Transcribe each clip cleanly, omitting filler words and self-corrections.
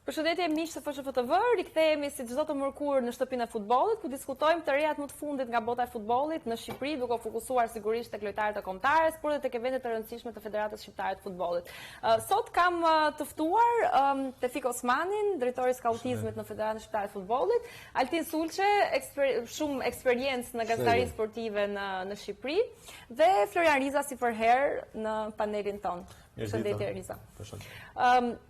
Përshëndetje miq të FSHF TV, rikthehemi si çdo të mërkurë në shtëpinë e futbollit, ku diskutojmë të rejat më të fundit nga bota e futbollit në Shqipëri, duke u fokusuar sigurisht tek lojtarët e kombëtares, por edhe tek eventet e rëndësishme të Federatës Shqiptare të Futbollit. Sot kam të ftuar Tefik Osmanin, drejtor i skautizmit në Federatën Shqiptare të Futbollit, Altin Sulçe, shumë eksperiencë në gazetari sportive në në Shqipëri dhe Florian Riza si përherë në panelin tonë. Përshëndetje Riza. Përshëndetje.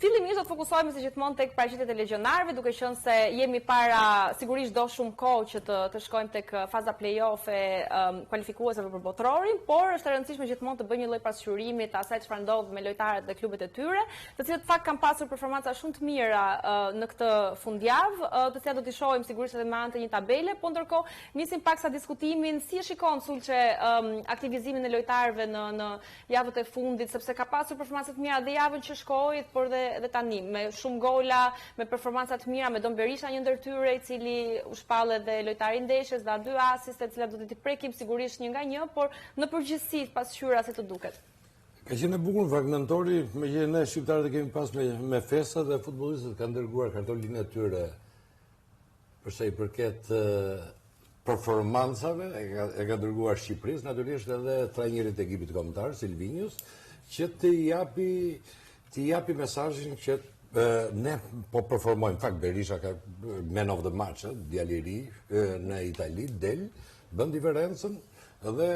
Fillimisht do të fokusohemi si gjithmonë tek paraqitjet e legjionarëve, duke qenë se jemi para sigurisht do shumë kohë që të të shkojmë tek faza play-off e um, kualifikueseve për botërorin, por është e rëndësishme gjithmonë të bëjmë një lloj pasqyrimi të asaj çfarë ndodh me lojtarët dhe klubet e tyre, të cilët fakt kanë pasur performanca shumë të mira uh, në këtë fundjavë, uh, të cilat do t'i shohim sigurisht edhe me anë të një tabele, po ndërkohë nisim paksa diskutimin si e shikon Sulçe um, aktivizimin e lojtarëve në në javët e fundit, sepse ka pasur performanca të mira dhe javën që shkoi, por dhe edhe tani, me shumë gola, me performanca të mira, Medon Berisha një ndër tyre, i cili u shpall edhe lojtari i ndeshjes, dha dy asiste, të cilat do t'i prekim sigurisht një nga një, por në përgjithësi pasqyra si të duket. Ka qenë e bukur në fakt nëntori, meqë ne shqiptarët e kemi pas me me festa dhe futbollistët kanë dërguar kartolinën e tyre Për sa i përket performancave, e ka, e ka dërguar Shqipërisë, natyrisht edhe trajnerit të ekipit kombëtar, Silvinjos, që të japi të japi mesazhin që ne po performojmë. Fakt Berisha ka man of the match, djali i ri në Itali del, bën diferencën dhe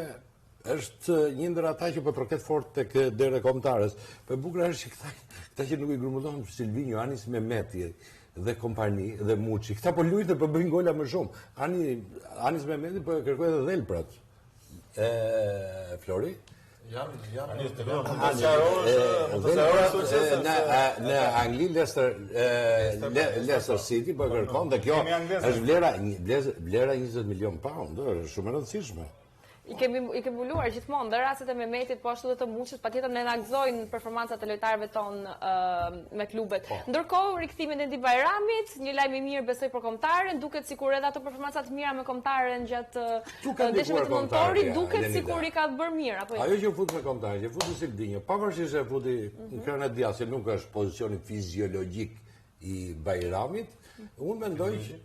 është një ndër ata që po troket fort tek dera e kombëtares. Po e bukura është që këta, këta që nuk i grumbullon Silvinjo, Anis Mehmeti dhe kompani dhe Muçi. Këta po luajnë dhe po bëjnë gola më shumë. Ani Anis Mehmeti po e kërkoi edhe dhelprat. E Flori? Jam jam Anis të luan, mund të sqarosh, mund të sqarosh se në në Angli Leicester Leicester City po e kërkon dhe kjo është vlera vlera 20 milion pound, është shumë e rëndësishme. I kemi i kemi mbuluar gjithmonë dhe rastet e Mehmetit, po ashtu dhe të Muçit, patjetër ne na gëzojnë performancat e lojtarëve tonë uh, me klubet. Po. Ndërkohë, rikthimin e Endi Bajramit, një lajm i mirë besoj për kombëtaren, duket sikur edhe ato performanca të mira me kombëtaren gjatë ndeshjeve të nëntorit, duket sikur i ka bërë mirë apo jo? Ajo që fut me kombëtaren, që futi Silvinjo, pavarësisht se e futi mm -hmm. në mhm. krahun e djathtë, që nuk është pozicioni fiziologjik i Bajramit, unë mendoj që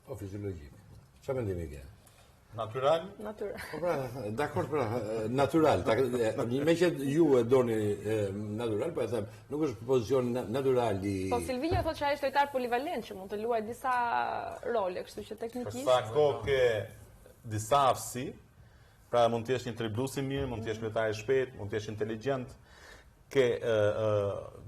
po fiziologjik. Çfarë mendimi ke? Natyral? Natyral. Po pra, dakord pra, natyral. Ta, meqë ju e doni natyral, po e them, nuk është pozicion natyral i... Po Silvinjo thotë që ai është lojtar polivalent që mund të luajë disa role, kështu që teknikisht... Për sa kohë ke disa aftësi, pra mund të jesh një driblues i mirë, mund të jesh lojtar i shpejtë, mund të jesh inteligjent, ke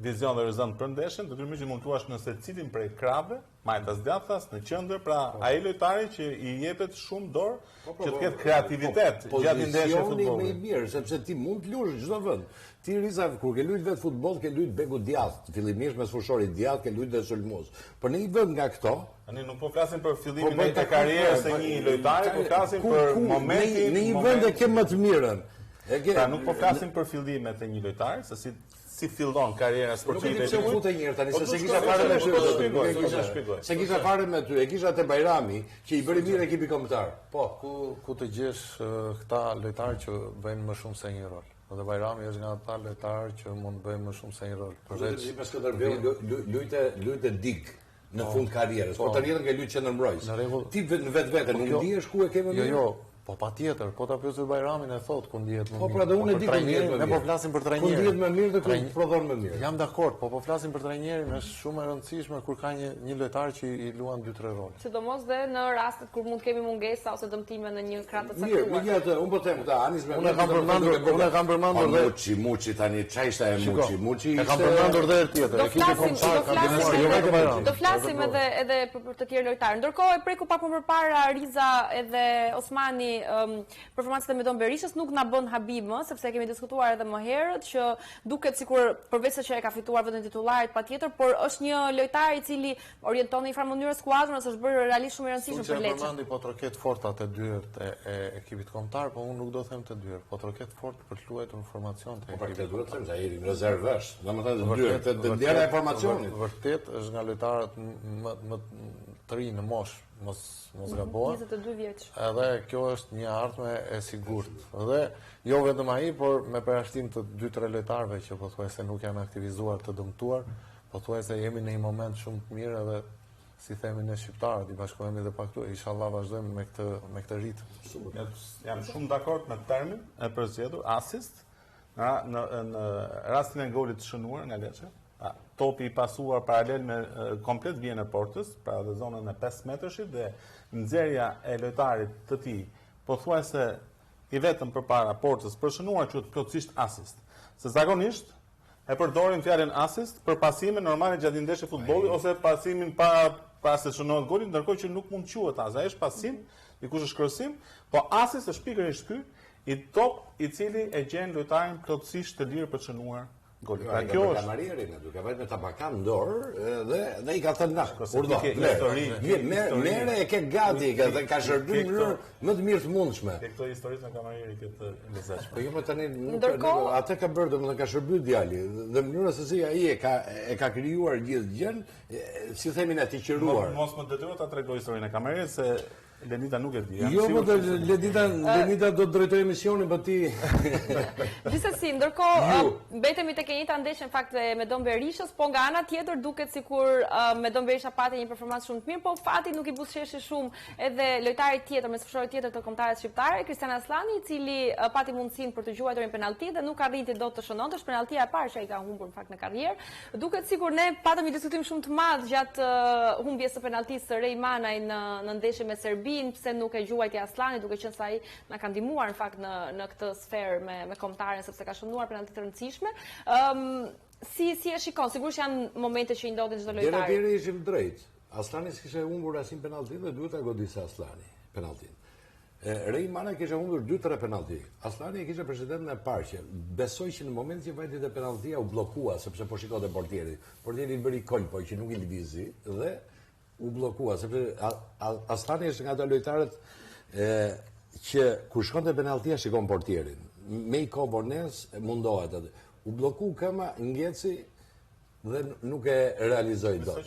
vizion dhe horizont për ndeshjen, detyrimisht mund të luash në secilin prej krahëve, majtas djathtas, në qendër, pra po. ai lojtari që i jepet shumë dorë po, po, që të ketë kreativitet gjatë një ndeshje futbolli. Pozicioni më i mirë, sepse ti mund të luash në çdo vend. Ti Riza kur ke luajtur vetë futboll, ke luajtur beku djathtë, fillimisht mesfushori djathtë, ke luajtur dhe sulmues. Por në një vend nga këto, Tani nuk po flasim për fillimin e karrierës së një lojtari, po flasim për momentin. Në një vend e ke më të mirën. E ke. Pra nuk po flasim për fillimet e një lojtari, se si si fillon karriera sportive. Nuk e di pse u fute një herë tani, se s'e kisha fare me ty. S'e kisha fare me ty, e kisha te Bajrami, që i bëri mirë ekipi kombëtar. Po, ku ku të gjesh këta lojtarë që bëjnë më shumë se një rol. Dhe Bajrami është nga ata lojtarë që mund të bëjë më shumë se një rol. Përveç me Skënderbeu luajte luajte dig në po, fund karrierës, po, po tërë jetën ke luajtur qendërmbrojtës. Në rregull. Ti vetë në vetvete nuk po ndihesh ku e ke më jo, mirë? Jo, jo, po patjetër, po ta pyesësh Bajramin e thotë ku ndihet më po, mirë. Po pra dhe unë e di ku ndihet më mirë. Ne po flasim për trajnerin. Ku ndihet më mirë dhe ku prodhon më mirë. Jam dakord, po po flasim për trajnerin, është shumë e rëndësishme kur ka një një lojtar që i luan 2-3 role. Sidomos dhe në rastet kur mund të kemi mungesa ose dëmtime në një krah të caktuar. Mirë, megjithatë, unë po them këtë, Anis me Unë e kam përmendur, unë e kam përmendur dhe Muçi, Muçi tani ça ishte e Muçi, Muçi ishte E kam përmendur dhe herë tjetër. Ekipi kombëtar ka ndihmuar jo vetëm Bajramin. Do flasim edhe edhe për, për të tjerë lojtarë. Ndërkohë e preku pak më përpara Riza edhe Osmani um, performancat e Medon Berishës nuk na bën habi më, sepse e kemi diskutuar edhe më herët që duket sikur përveç se që e ka fituar vendin e titullarit patjetër, por është një lojtar i cili orienton në një farë mënyrë skuadrën ose është bërë realisht shumë i rëndësishëm për Lecce. Përmendi po troket fort te dyert e, e ekipit kombëtar, po unë nuk do them te dyert, po troket fort për të luajtur në formacion të po, ekipit. Po duhet të them se ai në rezervë është, domethënë dyert te dera e formacionit. Vërtet është nga lojtarët më më të rinj në moshë, mos mos mhm, gabohem. 22 vjeç. Edhe kjo është një ardhme e sigurt. Dhe jo vetëm ai, por me përjashtim të 2-3 lojtarëve që pothuajse nuk janë aktivizuar të dëmtuar, Pothuajse jemi në një moment shumë të mirë edhe si themi ne shqiptarët, i bashkohemi edhe pak këtu, inshallah vazhdojmë me këtë me këtë ritëm. Jam shumë dakord me termin e përzgjedhur, asist, në në në rastin e golit të shënuar nga Lecce, pra, topi i pasuar paralel me komplet vijën e portës, pra dhe zonën e 5 metërshit dhe nxjerrja e lojtarit të tij pothuajse i vetëm përpara portës për shënuar quhet plotësisht asist. Se zakonisht e përdorim fjalën asist për pasimin normale gjatë një ndeshje futbolli ose pasimin para para se të shënohet goli, ndërkohë që nuk mund të quhet as. Ai është pasim, dikush është krosim, po asist është pikërisht ky i top i cili e gjen lojtarin plotësisht të lirë për të shënuar golin. Pra kjo është kamarierin aty, ka vajt me tabakan në dorë dhe dhe i ka thënë na, urdhë. Histori, merre e ke gati, ka thënë ka shërbyer në mënyrë më të mirë të mundshme. Ke këto historitë me kamarierin këtë lezetshme. Po jo më tani nuk Ndërkohë, atë ka bërë, domethënë ka shërbyer djali dhe mënyra se si ai e ka e ka krijuar gjithë gjën, si themi ne të qëruar. Mos më detyro ta tregoj historinë e kamarierit se Lenita nuk e di. Jo, po Lenita, Lenita do të drejtojë emisionin, po ti. Gjithsesi, ndërkohë mbetemi tek e njëjta ndeshje në fakt e Medon Berishës, po nga ana tjetër duket sikur Medon Berisha pati një performancë shumë të mirë, po fati nuk i buzëqeshi shumë edhe lojtarit tjetër, mesfushorit tjetër të kombëtares shqiptare, Kristian Asllani, i cili pati mundësinë për të gjuajtur një penallti dhe nuk arriti dot të shënonte, është penalltia e parë që ai ka humbur në fakt në karrierë. Duket sikur ne patëm një diskutim shumë të madh gjatë humbjes së penalltisë së Rey Manaj në në ndeshje me Serbinë, pse nuk e gjuajti Asllani, duke qenë se ai na ka ndihmuar në fakt në në këtë sferë me me kombëtaren sepse ka shënuar penallti të rëndësishme. Ëm um, si si e shikon? Sigurisht janë momente që i ndodhin çdo lojtari. Deri atëherë ishim drejt. Asllani s'kishte humbur asnjë penallti dhe duhet ta godiste Asllani penalltin. Rey Manaj kishte humbur 2-3 penallti. Asllani e kishte precedentin e parë që besoj që në momentin që vajti te penalltia u bllokua sepse po shikonte portieri. Portieri i bëri kol, po që nuk i lëvizi dhe u bllokua sepse Asllani është nga ata lojtarët e që kur shkon te penalltia shikon portierin. Me i kohë vonesë mundohet atë. U blloku këma, ngeci Dhe nuk e realizoi dot.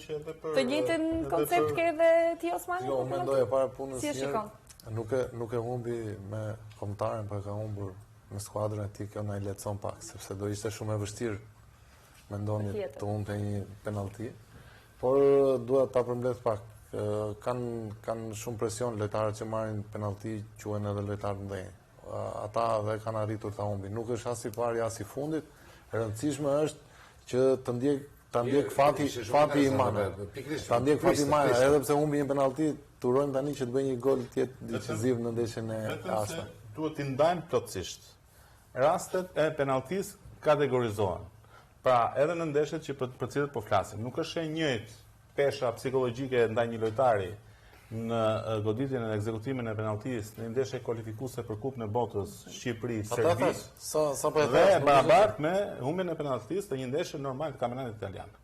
Të njëjtin koncept ke edhe ti Osmani? Jo, unë mendoj e para punës si e shikon? Nuk e nuk e humbi me kombëtaren, por e ka humbur me skuadrën e tij, kjo na i lehtëson pak, sepse do ishte shumë e vështirë mendoni të humbte një penallti. Por dua ta përmbledh pak. Kanë kanë shumë presion lojtarët që marrin penallti, quhen edhe lojtarë të mëdhenj. Ata dhe kanë arritur ta humbin. Nuk është as i pari as i fundit. E rëndësishme është që të ndjek ta ndjek fati fati i Manaj. Ta ndjek fati i Manaj, edhe pse humbi një penallti, të urojmë tani që të bëjë një gol të jetë decisiv në ndeshjen e ardhshme. Duhet t'i ndajmë plotësisht. Rastet e penalltisë kategorizohen. Pra, edhe në ndeshjet që për, për cilët po flasim, nuk është e njëjtë pesha psikologjike ndaj një lojtari në goditjen e ekzekutimin e penalltisë në një ndeshje kualifikuese për Kupën e Botës Shqipëri Serbi. Sa sa po e thash, dhe barabartë me humbjen e penalltisë në një ndeshje normale të kampionatit italian.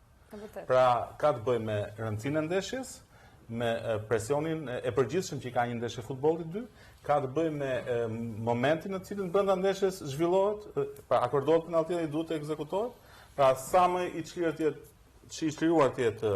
Pra, ka të bëjë me rëndësinë e ndeshjes, me presionin e përgjithshëm që ka një ndeshje futbolli dy, ka të bëjë me momentin në të cilin brenda ndeshjes zhvillohet, pra akordohet penalltia dhe duhet të ekzekutohet. Pra sa më i çlirë të jetë i çliruar të jetë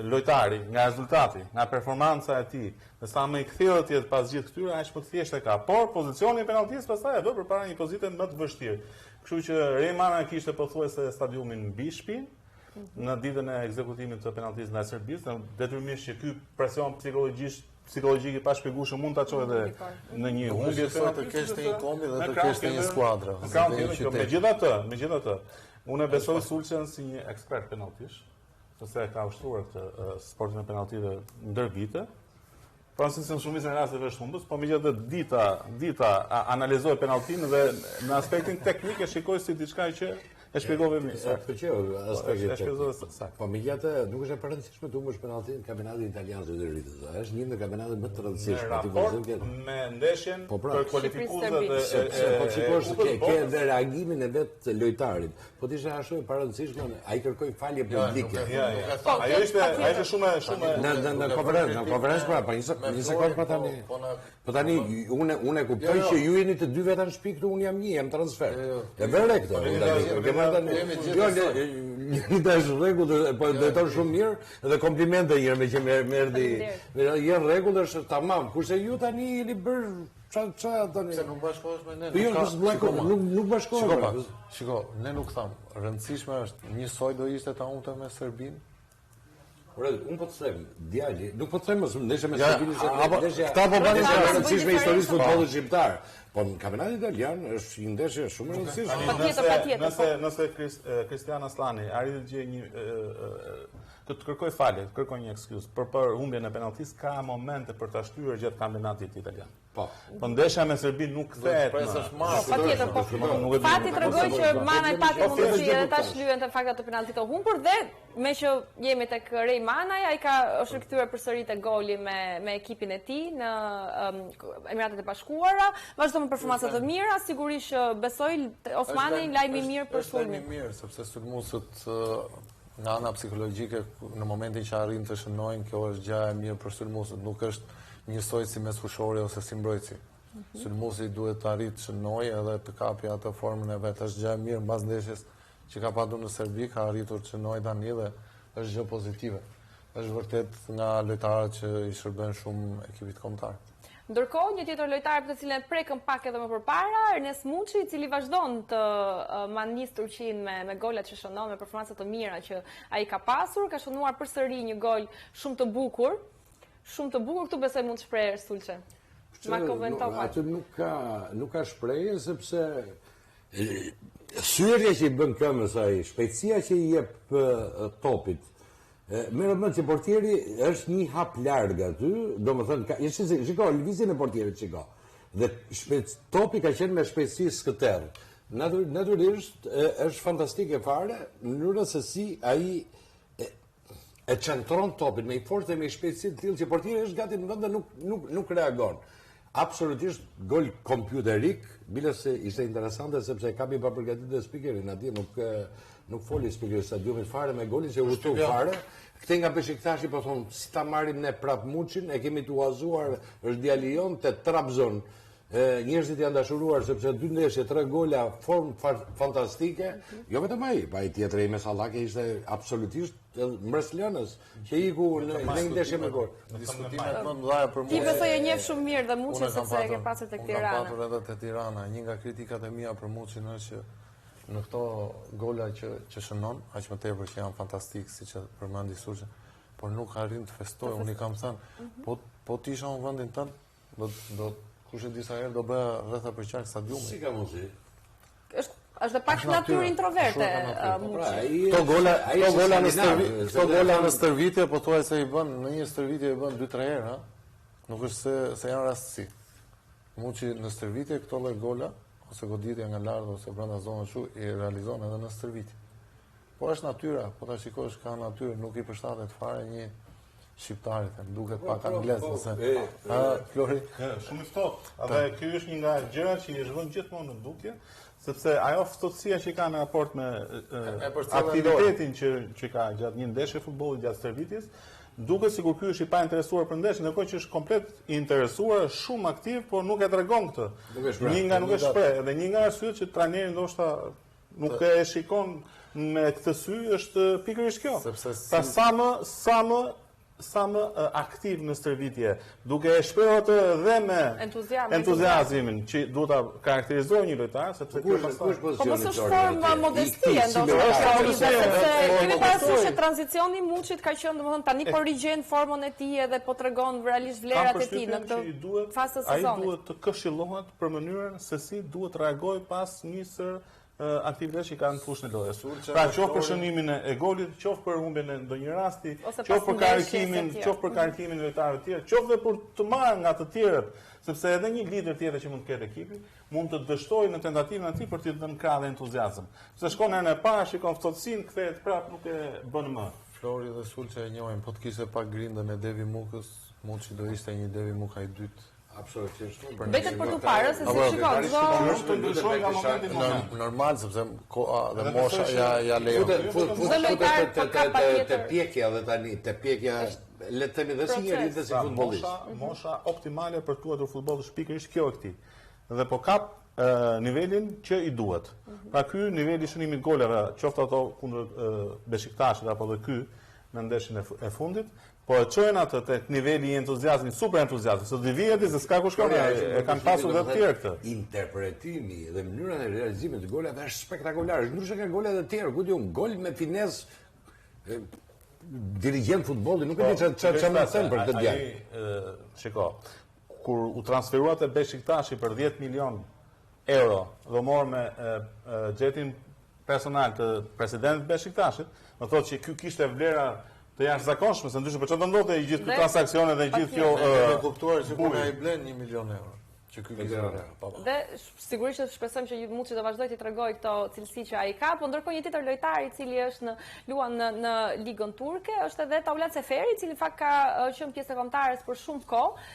lojtari nga rezultati, nga performanca e tij, dhe sa më i kthjellët të jetë pas gjithë këtyre, aq më të thjeshtë e ka. Por pozicioni i penalltisë pastaj e vë përpara një pozite më të vështirë. Kështu që Rey Manaj kishte pothuajse stadiumin mbi shpinë në ditën e ekzekutimit të penalltisë ndaj Serbisë, detyrimisht që ky presion psikologjisht psikologjik i pashpjegueshëm mund ta çojë edhe në një humbje të të kesh të një kombi dhe të kesh të një skuadrë. Megjithatë, megjithatë, unë e besoj Sulçen si një ekspert penalltish, sepse e ka ushtruar këtë sportin e penalltive ndër vite. Pra si në shumicën e rasteve është humbës, po megjithatë dita, dita analizoj penalltinë dhe në aspektin teknik e shikoj si diçka që e shpjegove mirë. Sa të pëlqeu aspekti teknik. Po megjithatë nuk është e parëndësishme të humbësh penalltinë në kampionatin italian të Ritës. Është një ndër kampionatet më të rëndësishme. Në raport me ndeshjen po pra, për kualifikuese dhe sepse po shikosh ke ke edhe reagimin e vetë lojtarit. Po të ishte ashtu e parëndësishme, ai kërkoi falje publike. Ja, ja. Po, ajo ishte ajo ishte shumë shumë në në në konferencë, në konferencë pra, pa një një sekondë pa tani. Po, po tani unë unë e kuptoj jo, jo. që ju jeni të dy veta në shtëpi këtu, unë jam një, jam transfer. Jo, e vëre këtë, unë tani. Ke marrë tani. Jo, Lita është në rregull, po e drejton shumë mirë dhe komplimente një herë me që më erdhi. Je në rregull, është tamam. Kurse ju tani jeni bërë. Ça ça tani? Pse nuk bashkohesh me ne? Po jo, nuk nuk nuk bashkohesh. Shiko pak. Shiko, ne nuk thamë. Rëndësishme është njësoj do ishte ta humbte me Serbinë. Ore, unë po të them, djali, nuk po të them mos ndeshja me Serbinë ishte ndeshja. Këta po bënin të rëndësishme e historisë së futbollit shqiptar. Po në kampionatin italian është një ndeshje shumë e rëndësishme. Patjetër, patjetër. Nëse po. nëse Kristian Asllani arriti të gjejë një të të kërkojë falje, të kërkojë një excuse për për humbjen e penalltisë, ka momente për ta shtyrë gjatë kampionatit italian. Po. Po ndeshja me Serbinë nuk kthehet. Po patjetër, po. Fati tregoi që Manaj pati mundësi edhe ta shlyente në fakt atë penallti të humbur dhe meqë jemi tek Rey Manaj, ai ka është rikthyer përsëri te goli me me ekipin e tij në um, Emiratet e Bashkuara, vazhdon me performanca të mira, sigurisht që besoj Osmani lajm i mirë për sulmin. Është lajm i mirë sepse sulmuesit nga ana psikologjike në momentin që arrijnë të shënojnë, kjo është gjë e mirë për sulmuesit, nuk është njësoj si mesfushori ose si mbrojtësi. Mm -hmm. Sulmuesi duhet të arrijë të shënojë edhe të kapi atë formën e vet. Është gjë e mirë mbas ndeshjes që ka patur në Serbi, ka arritur të shënojë tani dhe është gjë pozitive. Është vërtet nga lojtarët që i shërben shumë ekipit kombëtar. Ndërkohë, një tjetër lojtar për të cilin e prekëm pak edhe më përpara, Ernest Muçi, i cili vazhdon të manisë Turqinë me me golat që shënon, me performanca të mira që ai ka pasur, ka shënuar përsëri një gol shumë të bukur. Shumë të bukur, këtu besoj mund të shprehesh Sulçe. Ma komento pak. Aty nuk ka nuk ka shprehje sepse thyerja që i bën këmbës ai, shpejtësia që i jep topit, Merre me mend që portieri është një hap larg aty, domethënë, ka, ishte, shiko, lëvizjen e portierit, shiko. Dhe shpejt, topi ka qenë me shpejtësi skëterrë. Natyr, natyrisht, është fantastike fare, mënyra se si ai e, e qentron topin me një forcë dhe me një shpejtësi të tillë që portieri është gati në vend dhe nuk, nuk, nuk reagon. Absolutisht gol kompjuterik, bile se ishte interesante sepse e kapi papërgatitur dhe spikerin atje nuk nuk foli spikeri i stadiumit fare me golin se u hutu fare. Këtej nga Beshiktashi po thonë si ta marrim ne prap Muçin, e kemi të huazuar, është djali jonë te Trabzon. E, njerëzit janë dashuruar sepse dy ndeshje, tre gola, formë fantastike. Jo vetëm ai, pa ai tjetri Mesallake ishte absolutisht mbresëlënës që iku në një ndeshje me gol. Diskutimet më të mëdha për mua. Ti besoj e njeh shumë mirë dhe Muçin sepse e ke pasur tek Tirana. Unë kam patur edhe te Tirana. Një nga kritikat e mia për Muçin është që në këto gola që që shënon, aq më tepër që janë fantastikë, siç e përmendi Sulçe, por nuk arrin të festojë. Unë i kam thënë, mhm. po po të isha në vendin tënd, Do do kush e di sa herë do bëja rreth e përqark stadiumit. Si ka mundësi? Është është dhe pak natyrë introverte po pra, Muçi. Këto gola, këto gola në stërvitje, këto gola në stërvitje pothuajse i bën në një stërvitje i bën 2-3 herë, ha? Nuk është se se janë rastësi. Muçi në stërvitje këto lloj gola ose goditje nga lart ose brenda zonës kështu i realizon edhe në stërvitje. Po është natyra, po ta shikosh ka natyrë, nuk i përshtatet fare një shqiptari, them, duket po, pak po, anglez, po, ose... Ha, Flori? Shumë i ftohtë. Dhe kjo është një nga gjërat që i është vënë gjithmonë në dukje, sepse ajo ftohtësia që ka në raport me aktivitetin që që ka gjatë një ndeshje futbolli gjatë stërvitjes, duket sikur ky është i painteresuar për ndeshjen, ndërkohë që është komplet i interesuar, është shumë aktiv, por nuk e tregon këtë. Një nga nuk e shpreh, dhe një nga arsyet që trajneri ndoshta Nuk e shikon me këtë sy është pikërisht kjo. Sepse si... Pra sa më sa më sa më aktiv në stërvitje, duke e shprehur atë dhe me entuziazmin që duhet ta karakterizojë një lojtar, sepse kjo pastaj Po mos është formë modestie, ndoshta është sepse kemi parasysh që tranzicioni i Muçit ka qenë, domethënë tani po rigjen formën e tij edhe po tregon realisht vlerat e tij në këtë fazë të sezonit. Ai duhet të këshillohet për mënyrën se si duhet të reagojë pas një sërë aktivitetesh që ka në fushën e lojës. Pra qoftë për shënimin e golit, qoftë për humbjen e ndonjë rasti, qoftë për karikimin, qoftë për karikimin e lojtarëve të tjerë, qoftë dhe për të marrë nga të tjerët, sepse edhe një lider tjetër që mund të ketë ekipi, mund të dështojë në tentativën e tij për t'i dhënë krah dhe entuziazëm. Sepse shkon herën e parë, shikon ftohtësinë, kthehet prapë, nuk e bën më. Flori dhe Sulçe e njohin, po të kishte pak grindën e Devi Mukës, Muçi do ishte një Devi Muka i dytë. Absolutisht. Mbetet për të parë se si shikon çdo Mund të ndryshojë nga momenti në moment. Normal sepse koha dhe mosha ja ja lejon. Fut fut fut te te te te pjekja dhe tani te pjekja le të themi dhe si njeri dhe si futbollist. Mosha, mosha optimale për të luajtur futboll është pikërisht kjo e këtij. Dhe po kap nivelin që i duhet. Mhm. Pra ky niveli i shënimit golave, qoftë ato kundër Beshiktashit apo dhe ky, në ndeshjen e fundit, po e çojnë atë tek niveli i entuziazmit, super entuziazmit, se do t'i vijë aty se s'ka ku shkon, e kanë pasur dhe të tjerë këtë. Interpretimi dhe mënyra e realizimit të golave është spektakolare, është ndryshe nga golat e tjerë, ku di unë, gol me finesë dirigjent futbolli, nuk e di po, çfarë çfarë më them për këtë djalë. Ai, shiko, kur u transferua te Beshiktashi për 10 milion euro dhe u mor me xhetin personal të presidentit të Beshiktashit, do thotë që ky kishte vlera të jashtëzakonshme, se ndryshe për çfarë do ndodhte i gjithë ky transaksion dhe gjithë kjo ë e kuptuar që kur ai blen 1 milion euro, që ky kishte vlera. Po, po. Dhe sigurisht që shpresojmë që Muçi do vazhdojë të tregojë këto cilësi që ai ka, po ndërkohë një tjetër lojtar i cili është në luan në në ligën turke është edhe Taulant Seferi, i cili në fakt ka qenë pjesë e kombëtares për shumë kohë.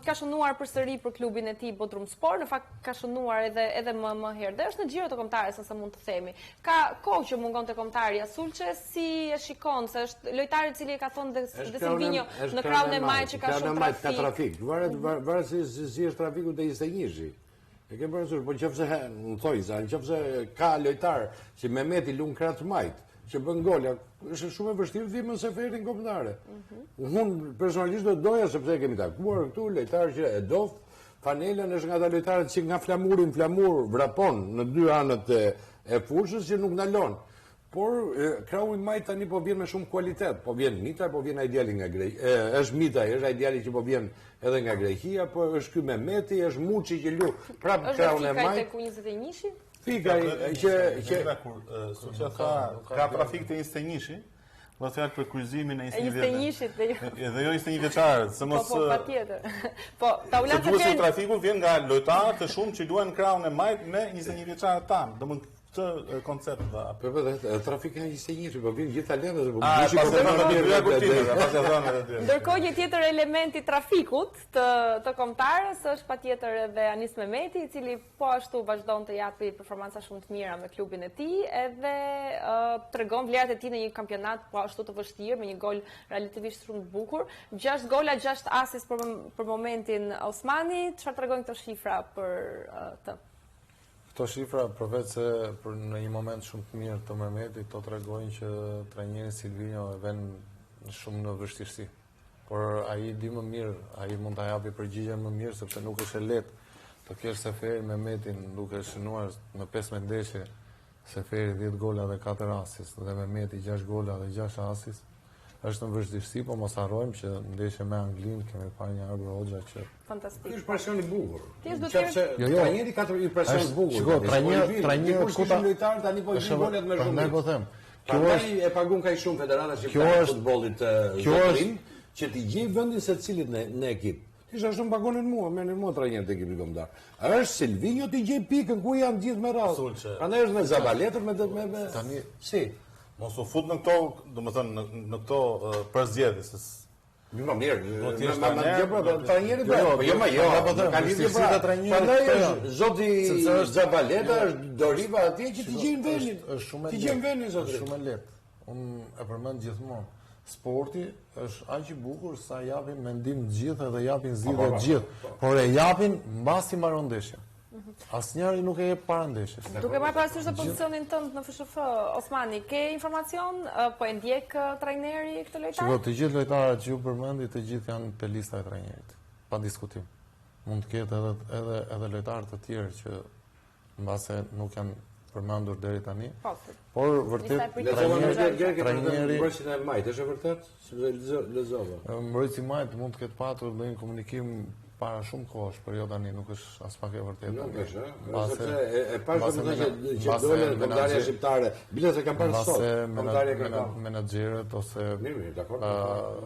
Ka shënuar përsëri për klubin e tij Bodrumspor, në fakt ka shënuar edhe edhe më më herë. Dhe është në xhiro të kombëtares, nëse mund të themi. Ka kohë që mungon te kombëtarja Sulçe, si e shikon se është lojtar i cili e ka thënë dhe, dhe Silvinjo në krahun e majtë që ka shumë trafik. Ka trafik. Varet mhm. varet si si, si është trafiku te 21-shi. E ke parasysh, po nëse në thonjëza, nëse ka lojtar si Mehmeti lun krah të majtë, që bën gola, është shumë e vështirë të vijë Seferi në kombëtare. Mm Unë personalisht do doja sepse e kemi takuar këtu lojtar që e do fanelën është nga ata lojtarët që nga flamuri në flamur vrapon në dy anët e, e fushës që nuk ndalon. Por krahu i majtë tani po vjen me shumë kualitet. Po vjen Mitaj, po vjen ai djali nga Greqia. Është Mitaj, është ai djali që po vjen edhe nga Greqia, po është ky Mehmeti, është Muçi që lu prapë krahun e majtë. Është Fikaj te U21-shi? Fikaj që që kur Sulçe tha ka trafik te 21-shi, Do të fjalë për kryqëzimin e 21-shit dhe jo. Edhe jo 21 vjeçarët, se mos Po, po, patjetër. Po, Taulant Seferi. Se trafiku vjen nga lojtarë të shumë që luajnë krahun e majtë me 21 vjeçarët tanë. Domethënë këtë koncept dha. Po po, trafik nga 21-shi, po vjen gjithë talentët, po gjithë po vjen të kuptimet, pas e dhënë edhe dy. Ndërkohë një tjetër element i trafikut të të kombëtares është patjetër edhe Anis Mehmeti, i cili po ashtu vazhdon të japi performanca shumë të mira me klubin e tij, edhe tregon vlerat e tij në një kampionat po ashtu të vështirë me një gol relativisht shumë të bukur. 6 gola, 6 asist për për momentin Osmani, çfarë tregojnë këto shifra për të? Këto shifra përveç se për në një moment shumë të mirë të Mehmetit, to tregojnë që trajneri Silvinjo e ven shumë në vështirësi. Por ai di më mirë, ai mund ta japi përgjigjen më mirë sepse nuk është e lehtë të kesh Seferin Mehmetin duke shënuar në 15 ndeshje Seferi 10 gola dhe 4 asist dhe Mehmeti 6 gola dhe 6 asist. Është në vështirësi, po mos harrojmë që ndeshje me Anglinë kemi parë një Arbër Hoxha që fantastik. Ky është presion i bukur. Ti do të jesh Jo, jo. Trajneri ka një presion të bukur. Shiko, trajneri, trajneri ku ta lojtar tani po i bën golat më shumë. Prandaj po them. Kjo është e pagun kaq shumë Federata Shqiptare e Futbollit kjo është që t'i gjejë vendin secilit në në ekip. Ti sa shumë pagonin mua, merrnin mua trajner të ekipit kombëtar. Është Silvinjo t'i gjejë pikën ku janë gjithë me radhë. Prandaj është me Zabaletën me me me tani si mos u fut në këto, domethënë në në këto përzgjedhje se Mirë, më mirë, do të jesh trajner, po trajneri po, jo, jo, jo, po them, ka lidhje pra. Prandaj është zoti Zabaleta është Doriva atje që t'i gjejnë vendin. Është shumë e lehtë. T'i gjejnë vendin zoti. Është shumë e lehtë. Unë e përmend gjithmonë. Sporti është aq i bukur sa japin mendim të gjithë edhe japin zgjidhje të gjithë, por e japin mbasi mbaron ndeshja. Mhm. Asnjëri nuk e jep para ndeshjes. Duke marrë parasysh dhe pozicionin tënd në FSHF, Osmani, ke informacion, po e ndjek trajneri këtë lojtar? Shiko, të gjithë lojtarët që ju përmendi, të gjithë janë te lista e trajnerit, pa diskutim. Mund të ketë edhe edhe edhe lojtarë të tjerë që mbase nuk janë përmendur deri tani. Po, por vërtet trajneri trajneri mbrojtësin e majtë, është e vërtet? Sepse lexova. Mbrojtësi i majtë mund të ketë patur ndonjë komunikim para shumë kohësh, por jo tani, nuk është aspak e vërtetë. Nuk është, ëh? Sepse e, e pashë domethënë që që dole në kombëtarja shqiptare, bile se kam parë sot. Kombëtarja kërkon menaxherët ose mirë, mirë, dakord.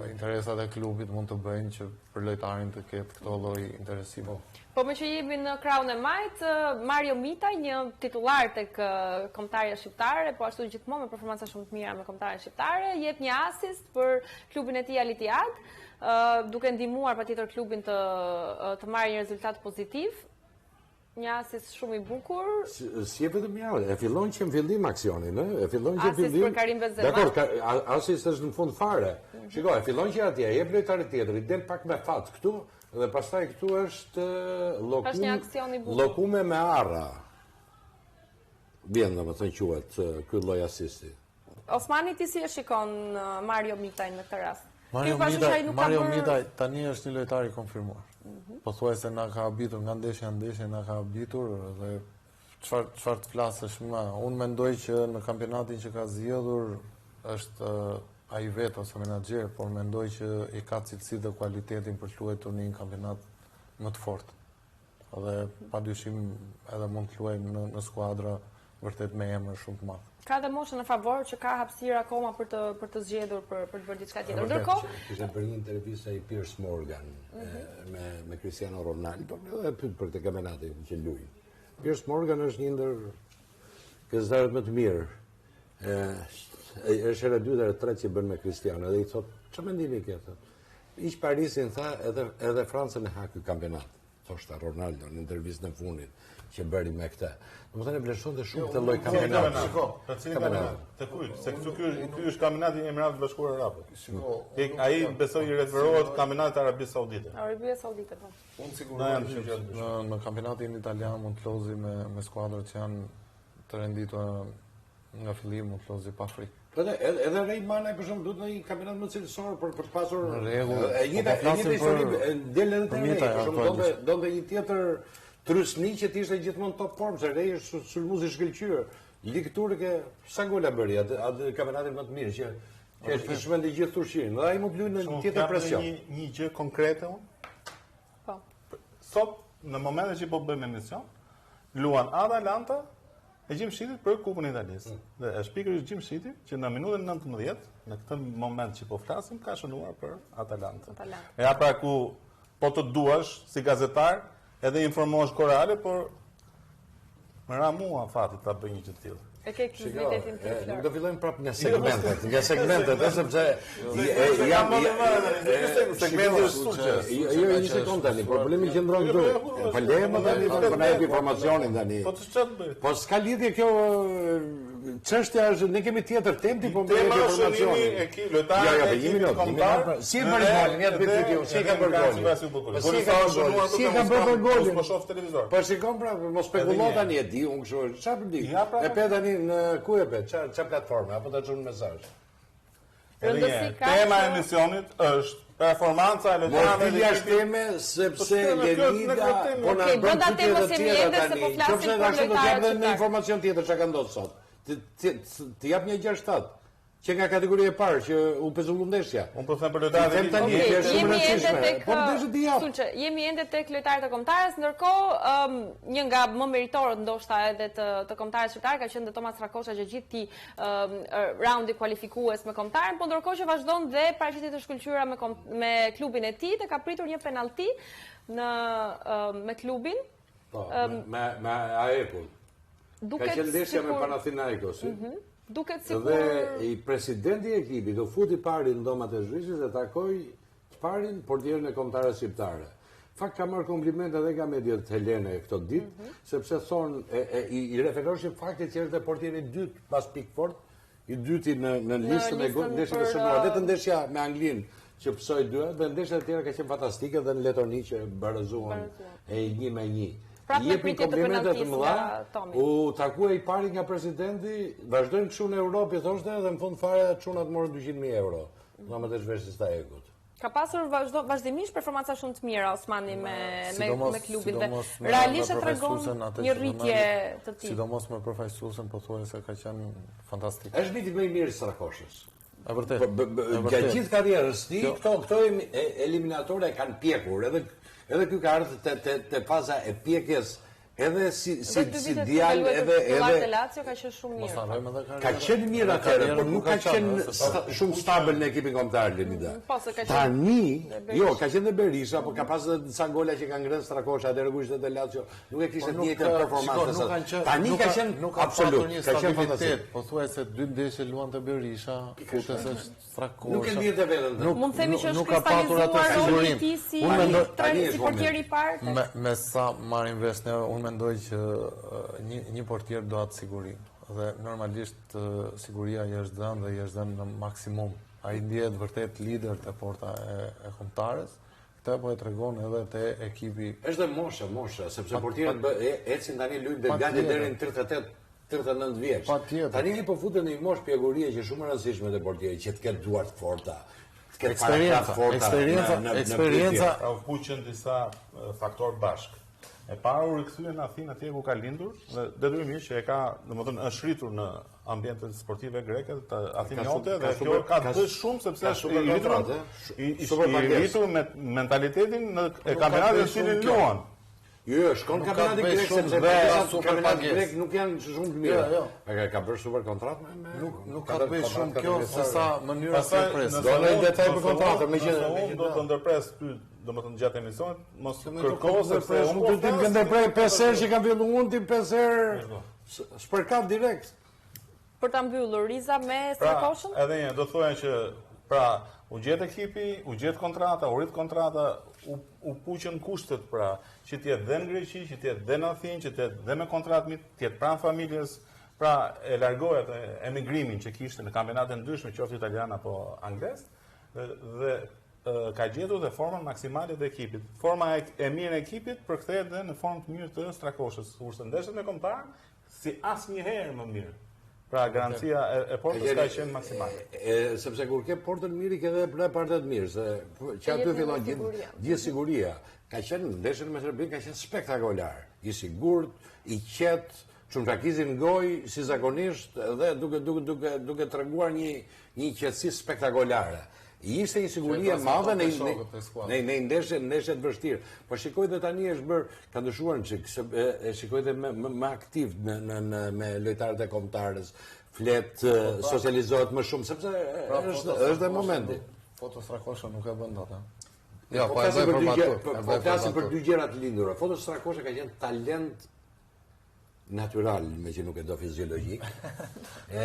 Interesat e klubit mund të bëjnë që për lojtarin të ketë këto lloj interesimi. Po. Po meqë jemi në krahun e majtë, Mario Mitaj, një titullar tek kombëtarja shqiptare, po ashtu gjithmonë me performanca shumë të mira me kombëtaren shqiptare, jep një asist për klubin e tij Al Ittihad, duke ndihmuar patjetër klubin të të marrë një rezultat pozitiv. Një asist shumë i bukur. Si e vetëm një e fillon që në fillim aksionin, ë? E fillon që në fillim. Asist për Karim Benzema. Dakor, asist është në fund fare. Mhm. Shiko, e fillon që atje, jep lojtarit tjetër, i del pak me fat këtu dhe pastaj këtu është lokum. Është një aksion i bukur. Lokume me arra. Vjen domethënë quhet ky lloj asisti. Osmani ti si e shikon Mario Mitajn në këtë rast? Mario Mitaj, Mario Mitaj tani është një lojtar i konfirmuar. Mhm. Pothuajse na ka habitur nga ndeshja në ndeshje na ka habitur dhe çfarë çfarë të flasësh më. Unë mendoj që në kampionatin që ka zgjedhur është ai vetë ose menaxher, por mendoj që i ka cilësitë dhe kualitetin për të luajtur në një kampionat më të fortë. Dhe pa dyshim edhe mund të luajë në, në skuadra vërtet me emër shumë të madh. Ka dhe moshën në favor që ka hapësirë akoma për të për të zgjedhur për për të bërë diçka tjetër. Ndërkohë, kishte bërë një intervistë ai Piers Morgan mm -hmm. me me Cristiano Ronaldo, edhe e pyet për këtë kampionatin që luajnë. Piers Morgan është një ndër gazetarët më të mirë. Ë është hera e dytë e tretë që bën me Cristiano dhe i thotë, "Çfarë mendimi ke?" thotë. Hiq Parisin tha edhe edhe Francën e ha ky kampionat. Thoshte Ronaldo në intervistën e fundit që bëri me këtë. Domethënë e vlerësonte shumë këtë lloj kampionati. Shiko, për cilin kampionat? Të kujt? Se këtu ky ky është kampionati i Emirateve të Bashkuara Arabe. Shiko, ai besoj i referohet kampionatit të Arabisë Saudite. Arabia Saudite po. Unë siguroj që në në kampionatin italian mund të lozi me me skuadrat që janë të renditura nga fillimi mund të lozi pa frikë. Po edhe edhe edhe Rey Manaj për shembull duhet në një kampionat më cilësor për për të pasur Në rregull. E njëjta po, po e njëjta histori del edhe te Rey, për shembull donte donte një tjetër trysni që të ishte gjithmonë top form, se Rey është sulmues i shkëlqyer. Ligë turke sa gola bëri atë atë kampionatin më të mirë që që është i çmendi gjithë Turqinë. Dhe ai mund të luajë në një tjetër presion. Një një gjë konkrete unë. Po. Sot në momentin që po bëjmë emision, luan Atalanta e Gjimshitit për Kupën e Italisë. Mm. Dhe është pikërisht Gjimshiti që në minutën 19, në këtë moment që po flasim, ka shënuar për Atalanta. Atalanta. Ja pra ku po të duash si gazetar, edhe informohesh kohë reale, por më ra mua fati ta bëj një gjë të tillë. E ke ekskluzivitetin ti. Nuk do fillojmë prapë nga segmentet, nga segmentet, ëh sepse jam segmenti është sukses. Jo, jo, një sekondë tani, problemi qëndron këtu. Po lëre më tani, po na jep informacionin tani. Po çfarë të bëj? Po s'ka lidhje kjo çështja është ne kemi tjetër temë ti po më jep informacionin. E ki lojtar. Jo, jo, një minutë, një minutë. Si e bëri golin? Ja të bëj pyetje, si e ka bërë golin? Po si e ka bërë golin? Si e ka bërë golin? Po shoh televizor. Po shikon pra, mos spekulo tani e di unë kështu. Çfarë po di? Pra, e pe tani në ku e pe? Ça ça platforme apo ta çon mesazh? Rëndësi ka Tema e emisionit është performanca e lojtarëve dhe jashtë teme sepse po, Lenida po na bën pyetje të tjera tani. Po flasim për lojtarët. Do të jap një informacion tjetër çka ka ndodhur sot. Të të jap një 67 që nga kategoria e parë që u pezullu ndeshja. Unë po them për lojtarët e tani që është shumë e rëndësishme. Po ndeshja ti jap. Sulçe, jemi ende tek lojtarët e kombëtares, ndërkohë um, një nga më meritorët ndoshta edhe të të kombëtares shqiptare ka qenë dhe Thomas Strakosha gjatë gjithë këtij um, raundi kualifikues me kombëtaren, po ndërkohë që vazhdon dhe paraqitje të shkëlqyera me kom, me klubin e tij dhe ka pritur një penallti në um, me klubin. Po, um, me me AEK-un. Duket ka qenë ndeshja me Panathinaikosin. Mm -hmm. Duket sikur Dhe i presidenti i ekipit u fut i pari në dhomat e zhveshjes dhe takoi të parin portierin e kombëtares shqiptare. Fakt ka marrë komplimente edhe nga mediat helene këto ditë, mm -hmm. sepse thonë e, e, i, i referoheshin faktit që është dhe portieri i dytë pas Pickford, i dyti në në listën e ndeshjeve të shënuara, vetëm ndeshja me Anglinë që pësoi dy, dhe ndeshjet e tjera ka qenë fantastike dhe në Letoni që barazuan e një me një. Prapë me pritje të penalltisë nga Tomi. U takua i pari nga presidenti, vazhdojmë kështu në Europë, i thoshte, dhe në fund fare çunat morën 200.000 euro. Dhomat e zhveshjes të AEK-ut. Ka pasur vazhdo, vazhdimisht performanca shumë të mira Osmani me me me klubin dhe realisht e tregon një rritje të tij. Sidomos me përfaqësuesen pothuajse ka qenë fantastik. Është viti më i mirë i Strakoshës. E vërtetë. Po, gjatë gjithë karrierës tij, këto këto eliminatore e kanë pjekur, edhe edhe ky ka ardhur te te te faza e pjekjes Edhe si si si djalë edhe edhe te Lazio ka qenë shumë mirë. Ka qenë mirë atëherë, por nuk ka qenë shumë stabil në ekipin kombëtar Lenida. Mm, po, se ka qenë. Tani, jo, ka qenë dhe Berisha, por ka pasur edhe disa gola që ka ngrënë Strakosha atëherë kur ishte te Lazio, nuk e kishte po të njëjtën performancë. Tani ka qenë nuk ka absolut, ka qenë fantastik. Pothuajse dy ndeshje luante Berisha, futej Strakosha. Nuk e ndjente veten. Nuk, Mund të themi që është kristalizuar roli i tij si mendoj, tani si portieri i parë. Me, me sa marrim vesh ne, unë mendoj që një një portier do atë siguri dhe normalisht siguria i është dhënë dhe i është dhënë në maksimum. Ai ndjehet vërtet lider te porta e, e kombëtares. Këtë po e tregon edhe te ekipi. Është dhe mosha, mosha, sepse portierët ecin tani luajnë gati deri në 38. 39 vjeç. Patjetër. Tani ai po futet në një moshë pjekurie që është shumë e rëndësishme te portieri, që të ketë duar të forta, të ketë Eksperienca, parakrah të forta eksperienca, në- në- në eksperienca. pyetje. Pra u puqën disa faktorë bashkë. E para u rikthye në Athinë atje ku ka lindur dhe detyrimisht që e ka, domethënë është rritur në ambientet sportive greke të athiniote ka dhe super- kjo ka ka të shumë sepse ka është super i rritur kontratë, eh? i, i, Super i pagesë. rritur me mentalitetin në e ka kampionatin bëj në cilin shumë kjo. luan. Jo, jo, shkon Nuk ka kampionati të bëj grek shumë sepse dhe pagesat super kampionati pagesë. grek nuk janë shumë të mira. Jo, jo. A ka, ka bërë super kontratë me, me Nuk nuk ka të bëj shumë kontratë kjo katër se sa mënyra si e Pastaj, pres. nëse Do në unë- detaj për nëse kontratën, unë- me që- nëse me unë që do të ndërpres ty, domethënë gjatë emisionit, mos kërko sepse unë unë nuk po do të flas- ndërprej pesë herë që kam filluar unë ti pesë herë. S'përkat direkt. Për ta mbyllur Riza me Pra, Strakoshën? edhe një, do thoja që pra u gjet ekipi, u gjet kontrata, u rrit kontrata, u, u puqën kushtet pra, që të jetë dhe në Greqi, që të jetë dhe në Athinë, që të jetë dhe me kontratë mit, të jetë pranë familjes, pra e largoi atë emigrimin që kishte në kampionate ndryshme, qoftë italian apo anglez, dhe, dhe e, ka gjetur dhe formën maksimale të ekipit. Forma e, e mirë e ekipit përkthehet dhe në formë të mirë të Strakoshës, kurse ndeshjet me kombëtar si asnjëherë më mirë. Pra garancia e, e portës ka qenë maksimale. E, sepse kur ke portën mirë, i ke edhe repartet mirë, se që aty jep fillon edhe gjithë siguria. gjithë siguria. Ka qenë ndeshjen me Serbinë ka qenë spektakolar, i sigurt, i qetë, çumçakizin në gojë si zakonisht dhe duke duke duke duke treguar një një qetësi spektakolare. Ishte një siguri e Që e madhe në transmetonte shokët e skuadrës. në në ndeshje ndeshje të vështirë. Po shikoj dhe tani është bër ka ndryshuar një çik, se e, e shikoj dhe më më, më aktiv në në në me lojtarët e kombëtarës, flet, e, socializohet më shumë sepse e, Pra, është Foto është dhe Strakosha momenti. nuk- Foto Strakosha nuk e bën dot, ha. Jo, Po po e flasim bëj për për dy gjë- batut. po- e Po bëj për flasim për batut. dy gjëra të lindura. Foto Strakosha ka qenë talent natyral, me që nuk e do fiziologjik, e,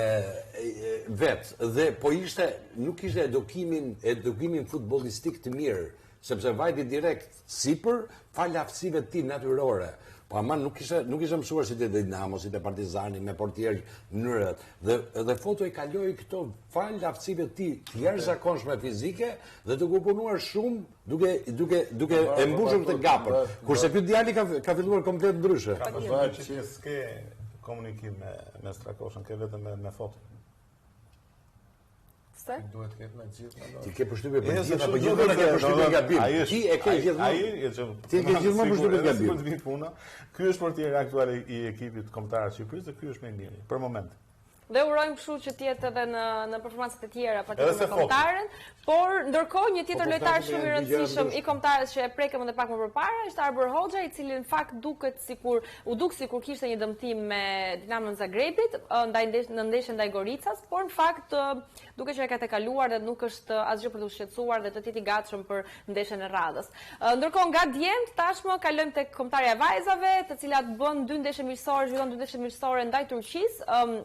e, vet, dhe po ishte, nuk ishte edukimin, edukimin futbollistik të mirë, sepse vajti direkt sipër, falë aftësive të tij natyrore. Po ama nuk ishte nuk ishte mësuar si te Dinamo, si te Partizani me portier mënyrat. Dhe dhe Foto i kaloi këto falë aftësive të tij të jashtëzakonshme fizike dhe duke u punuar shumë, duke duke duke e mbushur këtë gapën. Kurse ky djali ka ka filluar komplet ndryshe. Ka përshtypjen që ti s'ke komunikim me me Strakoshën, ke vetëm me me foto. Pse? Duhet të ketë me të gjithë. mendoj. Ti ke përshtypje për Jo, se gjitha, kështu po gjithmonë duket ke se, përshtypje domethënë, gabim. ai është- Ti e ke ai- gjithmonë. Ai e që Ti e ke gjithmonë sigur, përshtypje edhe gabim. sikur të vi puna. Ky është portieri aktual i i ekipit kombëtar të Shqipërisë dhe ky është më i miri për momentin. Dhe urojmë kështu që të jetë edhe në në performancat e tjera Edhe patjetër se me kombëtaren, por ndërkohë një tjetër Po, po, lojtar flasim shumë i janë dy gjëra rëndësishëm ndryshme. i kombëtares që e prekëm edhe pak më përpara është Arbër Hoxha, i cili në fakt duket sikur u duk sikur kishte një dëmtim me Dinamon Zagrebit ë, ndaj ndesh, në ndeshjen ndaj Goricas, por në fakt ë, duket që e ka të kaluar dhe nuk është asgjë për të shqetësuar dhe të jetë i gatshëm për ndeshjen e radhës. Ë, Ndërkohë nga djemt tashmë kalojmë tek kombëtarja e vajzave, të cilat bën dy ndeshje miqësore, zhvillon dy ndeshje miqësore ndaj Turqisë. ëm,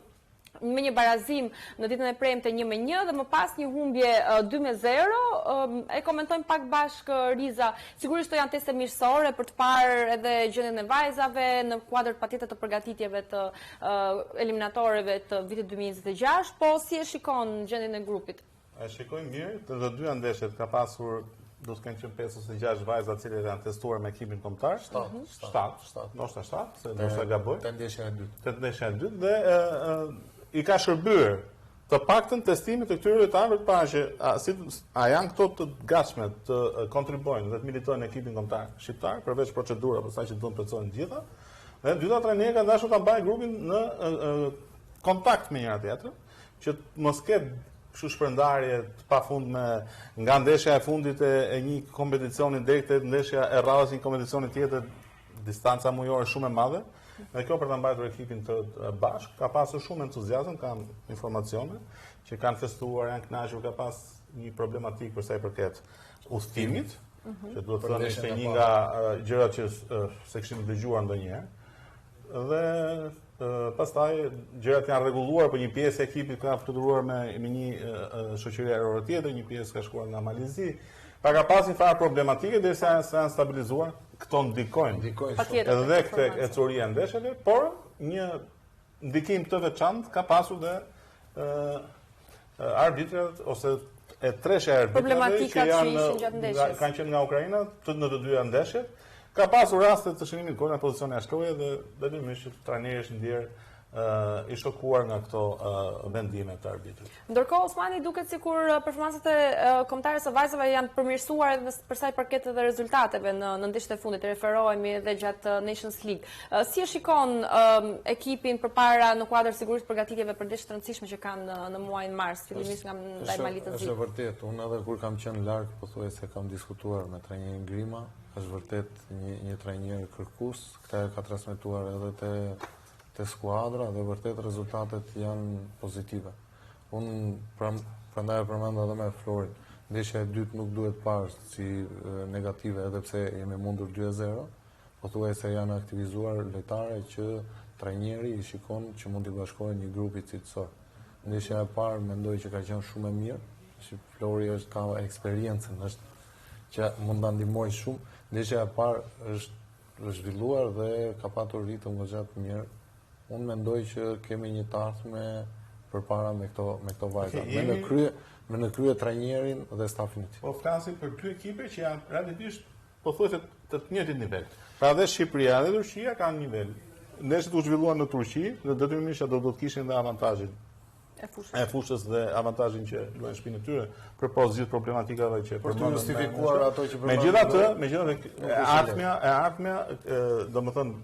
me një barazim në ditën e premte 1-1 dhe më pas një humbje 2-0. E komentojmë pak bashkë Riza. Sigurisht këto janë teste miqësore për të parë edhe gjendjen e vajzave në kuadër patjetër të përgatitjeve të eliminatoreve të vitit 2026, po si e shikon gjendjen e grupit? E shikoj mirë, të të dyja ndeshjet ka pasur do të kenë qenë 5 ose 6 vajza të cilët janë testuar me ekipin kombëtar. 7, 7, 7. ndoshta 7, se ndoshta gaboj. Te ndeshja e dytë. Te ndeshja e dytë dhe e, e, i ka shërbyer të paktën testimit të këtyre lojtarëve të parë që a, si, a janë këto të gatshme të e, kontribuojnë dhe të militojnë në ekipin kombëtar shqiptar përveç procedurave pastaj që duhen plotësohen të gjitha. Dhe e dyta trajneri ka dashur ta mbajë grupin në e, e, kontakt me njëra tjetrën, që të mos ketë kështu shpërndarje të pafundme nga ndeshja e fundit e, e një kompeticioni deri te ndeshja e radhës një kompeticioni tjetër, distanca mujore shumë e madhe. Dhe kjo për ta mbajtur ekipin të të bashkë, ka pasur shumë entuziazëm, kam informacione që kanë festuar, janë kënaqur, ka pas një problematik për sa i përket udhëtimit, që duhet të thënë ishte ndeshjen e një parë. nga eh, gjërat që eh, se kishim dëgjuar ndonjëherë. Dhe eh, pastaj gjërat janë rregulluar, po një pjesë e ekipit ka fluturuar me me një eh, eh, shoqëri ajrore tjetër, një pjesë ka shkuar nga Malizi. Pra ka pas një farë problematike derisa janë janë stabilizuar, këto ndikojnë. Ndikojnë shumë. Patjetër. Edhe këtë ecuria e ndeshjeve, por një ndikim të veçantë ka pasur dhe ë ë, arbitrat ose e treshja e arbitrave Problematikat që që janë ishin gjatë nga, ndeshjes. kanë qenë nga Ukraina të në të dyja ndeshjet. Ka pasur raste të shënimit gol në pozicione jashtë loje dhe detyrimisht që trajneri është ndjer I shokuar nga këto vendime të arbitrit. Ndërkohë Osmani duket sikur performancat e kombëtares së vajzave janë përmirësuar edhe për sa i përket edhe rezultateve në në ndeshjet e fundit, referohemi edhe gjatë Nations League. Si e shikon ekipin përpara në kuadër sigurisht përgatitjeve për ndeshje të rëndësishme që kanë në, në muajin mars, fillimisht nga ndaj Malit të Zi. Është vërtet, unë edhe kur kam qenë larg pothuajse kam diskutuar me trajnerin Grima, është vërtet një një trajner kërkues, këtë e ka transmetuar edhe te te skuadra dhe vërtet rezultatet janë pozitive. Unë pra, prandaj e përmenda edhe me Florin. Ndeshja e dytë nuk duhet parë si negative edhe pse jemi mundur 2-0, pothuajse janë aktivizuar lojtare që trajneri i shikon që mund t'i bashkohen një grupi cilësor. Ndeshja e parë mendoj që ka qenë shumë e mirë, që Flori është ka eksperiencën, është që mund ta ndihmojë shumë. Ndeshja e parë është është zhvilluar dhe ka patur ritëm goxha të mirë. Unë mendoj që kemi një të ardhme përpara me këto me këto vajza. Okay, me në krye me në krye trajnerin dhe stafin e tij. Po flasim për dy ekipe që janë relativisht pothuajse të të njëjtit nivel. Pra dhe Shqipëria dhe Turqia kanë nivel. Ndeshjet u zhvilluan në Turqi dhe detyrimisht ato do të kishin dhe avantazhin e fushës, e fushës dhe avantazhin që luajnë në shtëpinë e tyre, përpos gjithë problematikave që për të justifikuar ato që përmendëm. Megjithatë, megjithatë e ardhmja, e ardhmja, domethënë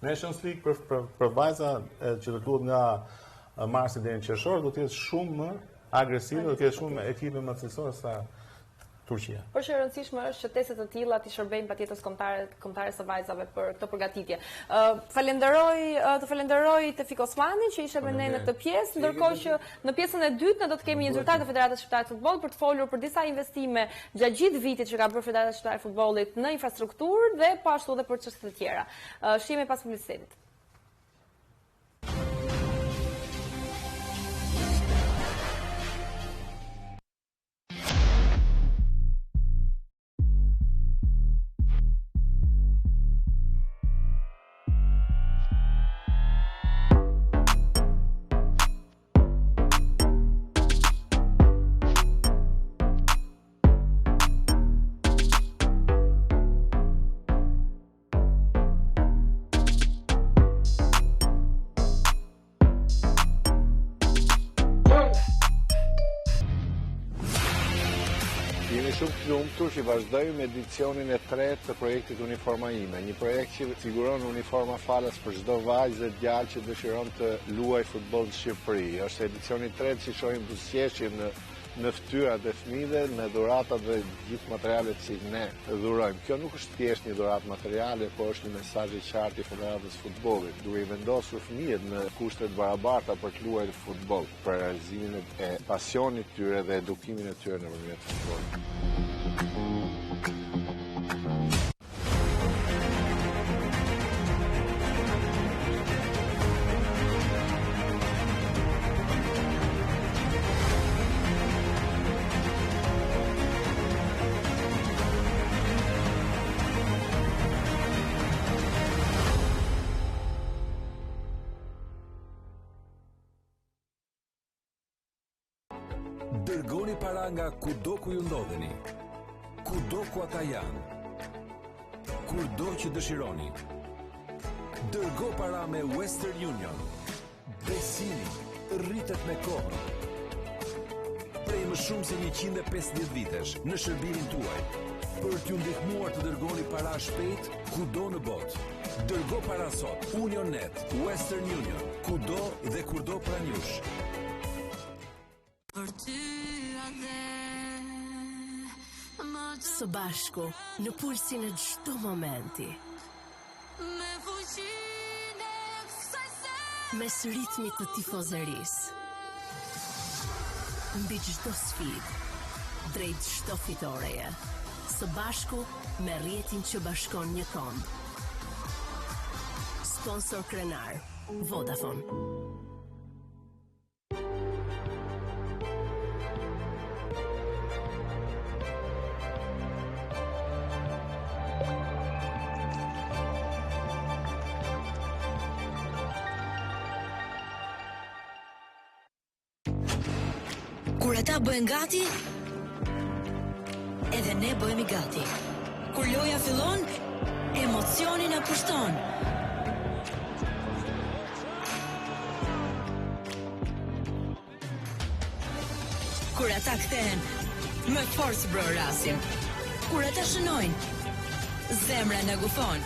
Nations League për për, për vajza që do të luhet nga marsi deri në qershor do të jetë shumë më agresive, do të jetë shumë ekipe më cilësore sa Turqia. Por që e rëndësishme është që teste të tilla t'i shërbejnë patjetër kombëtare kombëtares së vajzave për këtë përgatitje. Ë falenderoj të falenderoj Tefik Osmani që ishe me ne në këtë pjesë, ndërkohë që në pjesën e dytë ne do të kemi një zyrtar të Federatës Shqiptare të Futbollit për të folur për disa investime gjatë gjithë vitit që ka bërë Federata Shqiptare e Futbollit në infrastrukturë dhe po ashtu edhe për çështje të tjera. Shihemi pas publicitetit. Jemi shumë të lumtur që vazhdojmë edicionin e tretë të projektit Uniforma Ime, një projekt që siguron uniforma falas për çdo vajzë dhe djalë që dëshiron të luajë futboll në Shqipëri. Është edicioni i tretë që shohim buzëqeshjen në në fytyrat e fëmijëve me dhuratat dhe gjithë materialet që ne dhurojmë. Kjo nuk është thjesht një dhuratë materiale, por është një mesazh i qartë i Federatës së Futbollit, duke i vendosur fëmijët në kushte të barabarta për të luajtur futboll, për realizimin e pasionit të tyre dhe edukimin e tyre nëpërmjet futbollit. Dërgoni para nga kudo ku ju ndodheni, kudo ku ata janë, kurdo që dëshironi. Dërgo para me Western Union. Besimi rritet me kohën. Prej më shumë se 150 vitesh në shërbimin tuaj për t'ju ndihmuar të dërgoni para shpejt kudo në botë. Dërgo para sot, Unionnet, Western Union, kudo dhe kurdo pranë jush. Për ty atdhe Së bashku, në pulsin e çdo momenti. Me fuqinë e kësaj zemre Mes ritmit të tifozerisë. Mbi çdo sfidë, drejt çdo fitoreje. Së bashku me rrjetin që bashkon një komb. Sponsor krenar, Vodafone. Kur ata bëhen gati, edhe ne bëhemi gati. Kur loja fillon, emocioni na pushton. Kur ata kthehen, me forcë brohorasim. Kur ata shënojnë, zemra na gufon.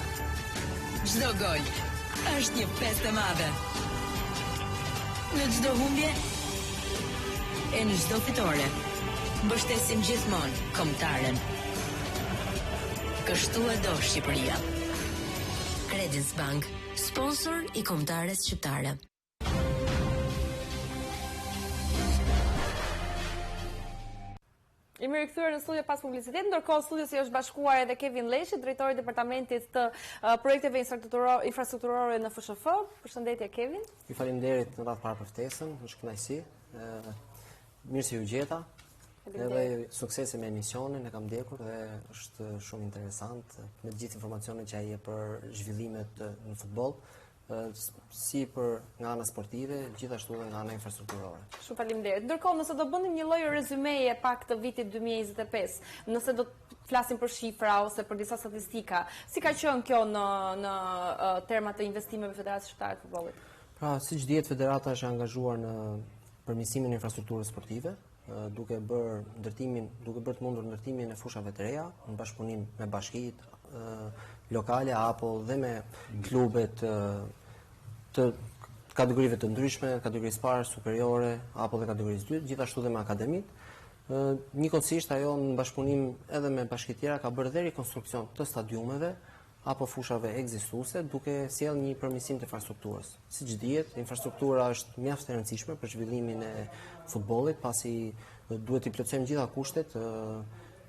Çdo gol është një festë e madhe. Në çdo humbje e në çdo fitore, mbështesim gjithmonë kombëtaren. Kështu e do Shqipëria. Credins Bank, sponsor i kombëtares shqiptare. Jemi rikthyer në studio pas publicitetit, ndërkohë studios i është bashkuar edhe Kevin Lleshi, drejtori i departamentit të projekteve infrastrukturore në FSHF. Përshëndetje Kevin. Ju faleminderit në radhë parë për ftesën, është kënaqësi. Mirë se ju gjeta. Edhe suksese me emisionin, e kam ndjekur dhe është shumë interesant me të gjithë informacionet që ai jep për zhvillimet në futboll si për nga ana sportive, gjithashtu edhe nga ana infrastrukturore. Shumë faleminderit. Ndërkohë, nëse do bënim një lloj rezumeje pak të vitit 2025, nëse do të flasim për shifra ose për disa statistika, si ka qenë kjo në në terma të investimeve Federatës Shqiptare të Futbollit? Pra, siç dihet, Federata është angazhuar në përmirësimin e infrastrukturës sportive, duke bërë ndërtimin, duke bërë të mundur ndërtimin e fushave të reja në bashkëpunim me bashkitë lokale apo dhe me klubet të kategorive të ndryshme, kategorisë parë, superiore apo dhe kategorisë dytë, gjithashtu dhe me akademitë. Njëkohësisht ajo në bashkëpunim edhe me bashkitë tjera ka bërë dhe rikonstruksion të stadiumeve apo fushave ekzistuese, duke sjellë një përmirësim të infrastrukturës. Siç dihet, infrastruktura është mjaft e rëndësishme për zhvillimin e futbollit, pasi duhet t'i plotësojmë gjitha kushtet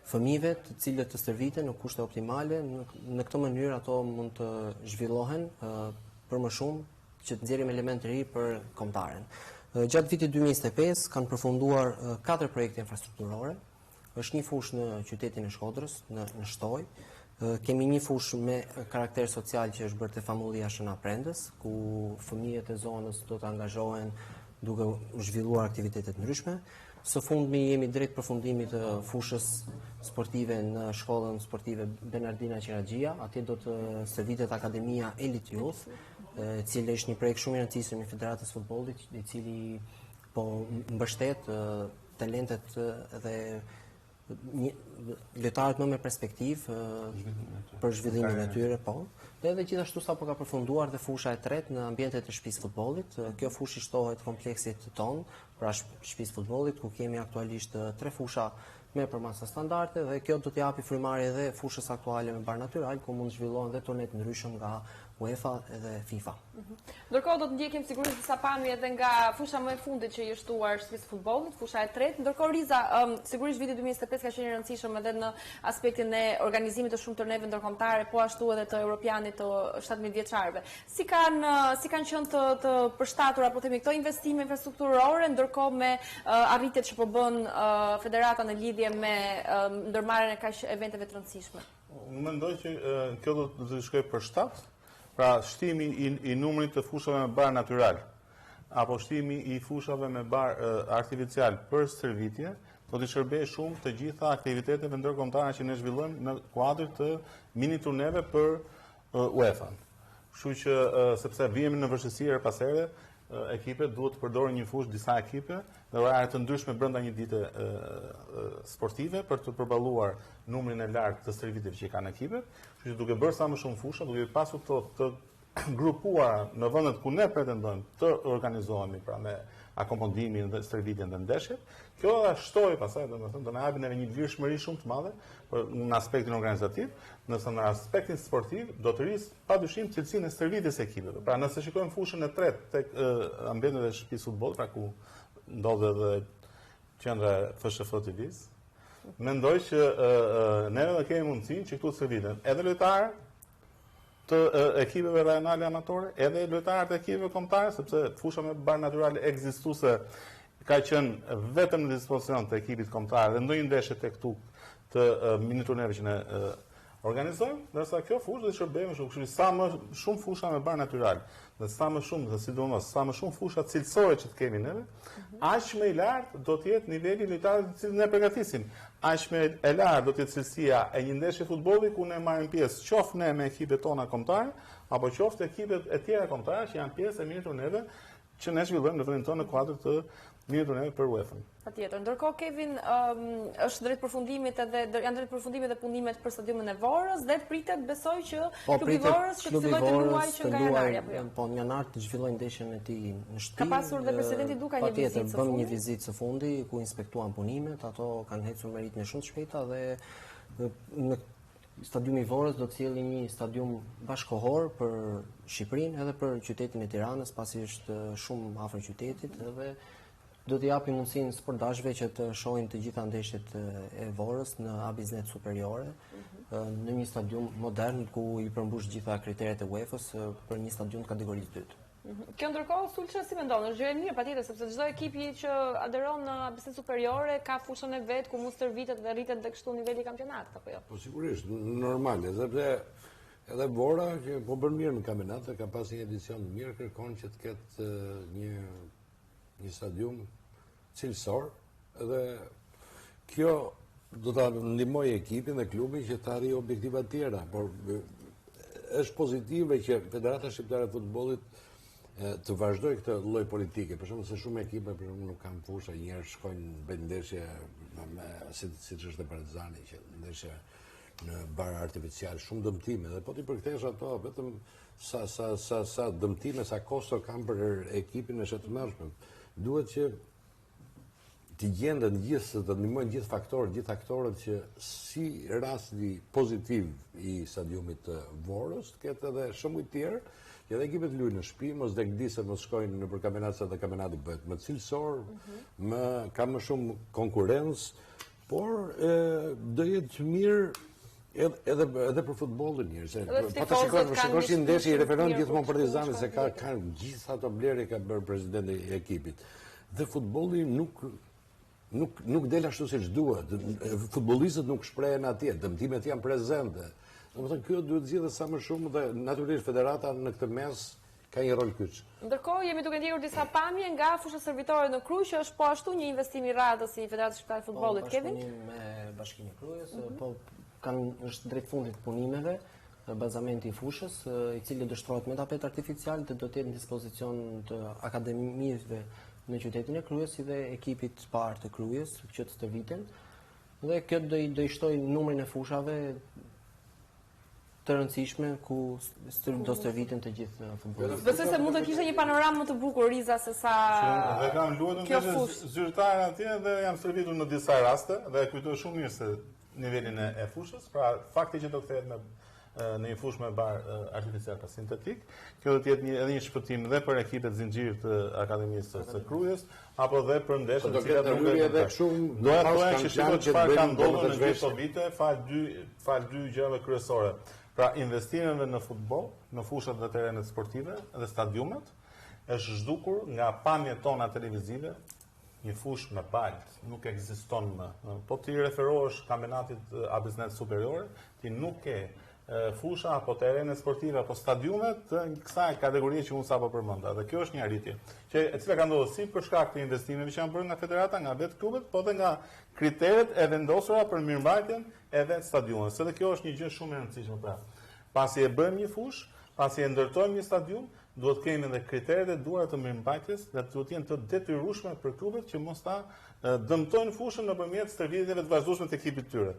fëmijëve të cilët të stërviten në kushte optimale, në këtë mënyrë ato mund të zhvillohen për më shumë që të nxjerrim elementë të ri për kombëtaren. Gjatë vitit 2025 kanë përfunduar katër projekte infrastrukturore, Është një fushë në qytetin e Shkodrës, në në Shtoj. Kemi një fushë me karakter social që është bërë te famullia Shëna Prendës, ku fëmijët e zonës do të angazhohen duke zhvilluar aktivitete të ndryshme. Së fundmi jemi drejt përfundimit të fushës sportive në shkollën sportive Bernardina Qiraxhia. Atje do të stërvitet Akademia Elite Youth, e cila është një projekt shumë i rëndësishëm i Federatës së Futbollit, i cili po mbështet talentet dhe një lojtarët më me perspektivë për zhvillimin e tyre, po. Dhe edhe gjithashtu sapo ka përfunduar dhe fusha e tretë në ambientet e shtëpisë futbollit. Kjo fushë i shtohet kompleksit tonë, pra shtëpisë futbollit, ku kemi aktualisht tre fusha me përmasa standarde dhe kjo do t'i japi frymëmarrje edhe fushës aktuale me bar natyral, ku mund të zhvillohen dhe turne të ndryshëm nga UEFA edhe FIFA. Mhm. Ndërkohë do të ndjekim sigurisht disa pamje edhe nga fusha më e fundit që i është shtuar shtëpisë së futbollit, fusha e tretë. Ndërkohë Riza, um, sigurisht viti 2025 ka qenë i rëndësishëm edhe në aspektin e organizimit të shumë turneve ndërkombëtare, po ashtu edhe të Europianit të 17 vjeçarëve. Si kanë si kanë qenë të të përshtatura, po themi këto investime infrastrukturore ndërkohë me uh, arritjet që po bën uh, federata në lidhje me uh, ndërmarrjen e kaq eventeve të rëndësishme? Unë mendoj që kjo do të shkojë për shtat, pra shtimi i, i numrit të fushave me bar natyral apo shtimi i fushave me bar artificial për stërvitje, do t'i shërbejë shumë të gjitha aktiviteteve ndërkombëtare që ne zhvillojmë në kuadër të mini turneve për UEFA-n. Kështu që sepse vihemi në vështirësi herë pas here, ekipet duhet të përdorin një fushë disa ekipe në orare të ndryshme brenda një dite sportive për të përballuar numrin e lartë të stërvitjeve që kanë ekipet. Kështu që duke bërë sa më shumë fusha, duke pasur këto të grupuara në vendet ku ne pretendojmë të organizohemi pra me akomodimin dhe stërvitjen dhe ndeshjet, kjo do ta shtojë pastaj, domethënë, do na japin edhe një lirshmëri shumë të madhe për në aspektin organizativ, ndërsa në aspektin sportiv do të rrisë pa dyshim cilësinë e stërvitjes së ekipeve. Pra nëse shikojmë fushën e tretë tek ambientet e shtëpisë së futbollit, pra ku ndodhet edhe qendra e FSHF TV-s, mendoj që ne do kemi mundësinë që këtu të stërviten edhe lojtarë të ekipeve rajonale amatore, edhe lojtarët e ekipeve kombëtare, sepse fusha me bar natyral ekzistuese ka qenë vetëm në dispozicion të ekipit kombëtar dhe ndonjë ndeshje tek tuk të mini turneve që ne organizojmë, ndërsa kjo fushë do të shërbejë më shumë, kështu që sa më shumë fusha me bar natyral, dhe sa më shumë dhe sidomos sa më shumë fusha cilësore që të kemi neve, mhm. aq më i lartë do të jetë niveli i lojtarëve të cilët ne përgatisim. Aq më e lartë do të jetë cilësia e një ndeshje futbolli ku ne marrim pjesë, qoftë ne me ekipet tona kombëtare, apo qoftë ekipet e tjera kombëtare që janë pjesë e mini turneve që ne zhvillojmë në vendin tonë në kuadër të. Mirë për neve për UEFA-n. Patjetër. Ndërkohë Kevin është drejt përfundimit edhe janë drejt përfundimit edhe punimet për stadiumin e Vorës dhe pritet besoj që po, klubi i Vorës që të fillojë të luajë që nga janari apo jo. Po në janar të zhvillojë ndeshjen e tij në shtëpi. Ka pasur dhe presidenti Duka një vizitë së fundi. Patjetër, bëmë një vizitë së fundi ku inspektuam punimet, ato kanë ecur me ritme shumë të shpejta dhe në Stadiumi i Vorës do të sjellë një stadium bashkëkohor për Shqipërinë edhe për qytetin e Tiranës, pasi është shumë afër qytetit dhe do t'i japi mundësinë sportdashësve që të shohin të gjitha ndeshjet e Vorës në Abissnet Superiore, mhm. në një stadium modern ku i përmbush gjitha kriteret e UEFA-s për një stadium të kategorisë dytë. Mhm. Kjo ndërkohë Sulçe si mendon, është gjë e mirë patjetër sepse çdo ekip që aderon në Abissnet Superiore ka fushën e vet ku mund stërvitet dhe rritet dhe kështu niveli i kampionatit apo jo? Po sigurisht, normal, edhe pse edhe Vora që po bën mirë në kampionat dhe ka pas një edicion të mirë, kërkon që të ketë një një stadium cilësor dhe kjo do ta ndihmojë ekipin dhe klubin që të arrijë objektiva të tjera, por është pozitive që Federata Shqiptare e Futbollit të vazhdojë këtë lloj politike. Për shembull se shumë ekipe për shembull nuk kanë fusha, një herë shkojnë bëjnë ndeshje me si siç është Partizani që ndeshje në bar artificial, shumë dëmtime dhe po t'i përkthesh ato vetëm sa sa sa sa dëmtime, sa kosto kanë për ekipin është e tmerrshme. Duhet që të gjenden gjithë, të ndihmojnë gjithë faktorët, gjithë aktorët që si rasti pozitiv i stadiumit të Vorës, të ketë edhe shembuj të tjerë, që edhe ekipet luajnë në shtëpi, mos degdisen, mos shkojnë nëpër kampionat se edhe kampionati bëhet më cilësor, mm -hmm. ka më shumë konkurrencë, por e, do jetë mirë edhe edhe edhe për futbollin mirë, se po të shikosh, po shikosh një ndeshje i referon gjithmonë Partizanit se ka kanë gjithë ato blerje ka bërë presidenti i ekipit. Dhe futbolli nuk nuk nuk del ashtu siç duhet. Futbollistët nuk shprehen atje, dëmtimet janë prezente. Domethënë kjo duhet zgjidhet sa më shumë dhe natyrisht federata në këtë mes ka një rol kyç. Ndërkohë jemi duke ndjekur disa pamje nga fusha stërvitore në Krujë, që është po ashtu një investim i radhës i Federatës Shqiptare të Futbollit. Po, Kevin? Me Bashkinë e Krujës, mm -hmm. po kanë është drejt fundit punimeve bazamenti i fushës, i cili do shtrohet me tapet artificial dhe do të jetë në dispozicion të akademive në qytetin e Krujës si dhe ekipit të parë të Krujës që të stërviten. Dhe kjo do i do i shtojë numrin e fushave të rëndësishme ku do stërviten të gjithë futbollistët. Besoj se mund të kishte një panoramë më të bukur Riza se sa Dhe kam luajtur ndeshje zyrtare atje dhe jam stërvitur në disa raste dhe e kujtoj shumë mirë se nivelin e, e fushës, pra fakti që do kthehet me në një fushë me bar artificial pra sintetik, kjo do të jetë një edhe një shpëtim dhe për ekipet zinxhir të Akademisë së Krujës, apo dhe për ndeshjet po të cilat nuk e edhe shumë. Do të thoja që shiko çfarë ka ndodhur në gjithë këto vite, fal dy fal dy gjërave kryesore. Pra investimeve në futboll, në fushat dhe terrenet sportive dhe stadiumet, është zhdukur nga pamjet tona televizive një fushë me baltë, nuk ekziston më. Po t'i referohesh kampionatit Abissnet Superiore, ti nuk ke fusha apo terrene sportive apo stadiume të kësaj kategorie që unë sapo përmenda. Dhe kjo është një arritje, që e cila ka ndodhur si për shkak të investimeve që janë bërë nga federata, nga vetë klubet, po dhe nga kriteret e vendosura për mirëmbajtjen e vetë stadiumeve. Se dhe kjo është një gjë shumë e rëndësishme pra. Pasi e bëjmë një fushë, pasi e ndërtojmë një stadium, duhet të kemi edhe kriteret e duhura të mirëmbajtjes dhe duhet të jenë të detyrueshme për klubet që mos ta dëmtojnë fushën nëpërmjet stërvitjeve të vazhdueshme të ekipit të tyre.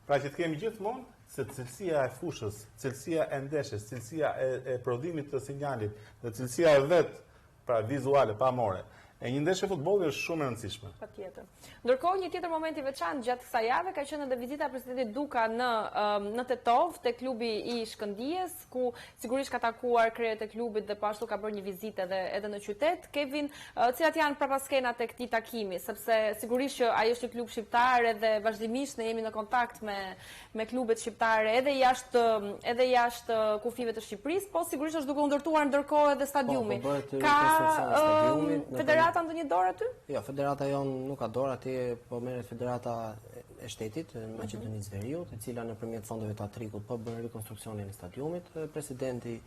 Pra që të kemi gjithmonë se cilësia e fushës, cilësia e ndeshjes, cilësia e, e prodhimit të sinjalit dhe cilësia e vet, pra vizuale, pamore, e një ndeshje futbolli është shumë e rëndësishme. Patjetër. Ndërkohë, një tjetër moment i veçantë gjatë kësaj jave ka qenë edhe vizita e presidentit Duka në në Tetovë te klubi i Shkëndijës, ku sigurisht ka takuar krerët e klubit dhe po ashtu ka bërë një vizitë edhe edhe në qytet. Kevin, cilat janë prapaskenat e këtij takimi, sepse sigurisht që ai është një klub shqiptar edhe vazhdimisht ne jemi në kontakt me me klubet shqiptare edhe jashtë edhe jashtë kufijve të Shqipërisë, po sigurisht është duke u ndërtuar ndërkohë edhe stadiumi. Po, po ka federata ndonjë dorë aty? Jo, federata jonë nuk ka dorë atje, po merret federata e shtetit, e mhm. Maqedonisë së Veriut, e cila nëpërmjet fondeve të Atrikut po bën rikonstruksionin e stadiumit. Presidenti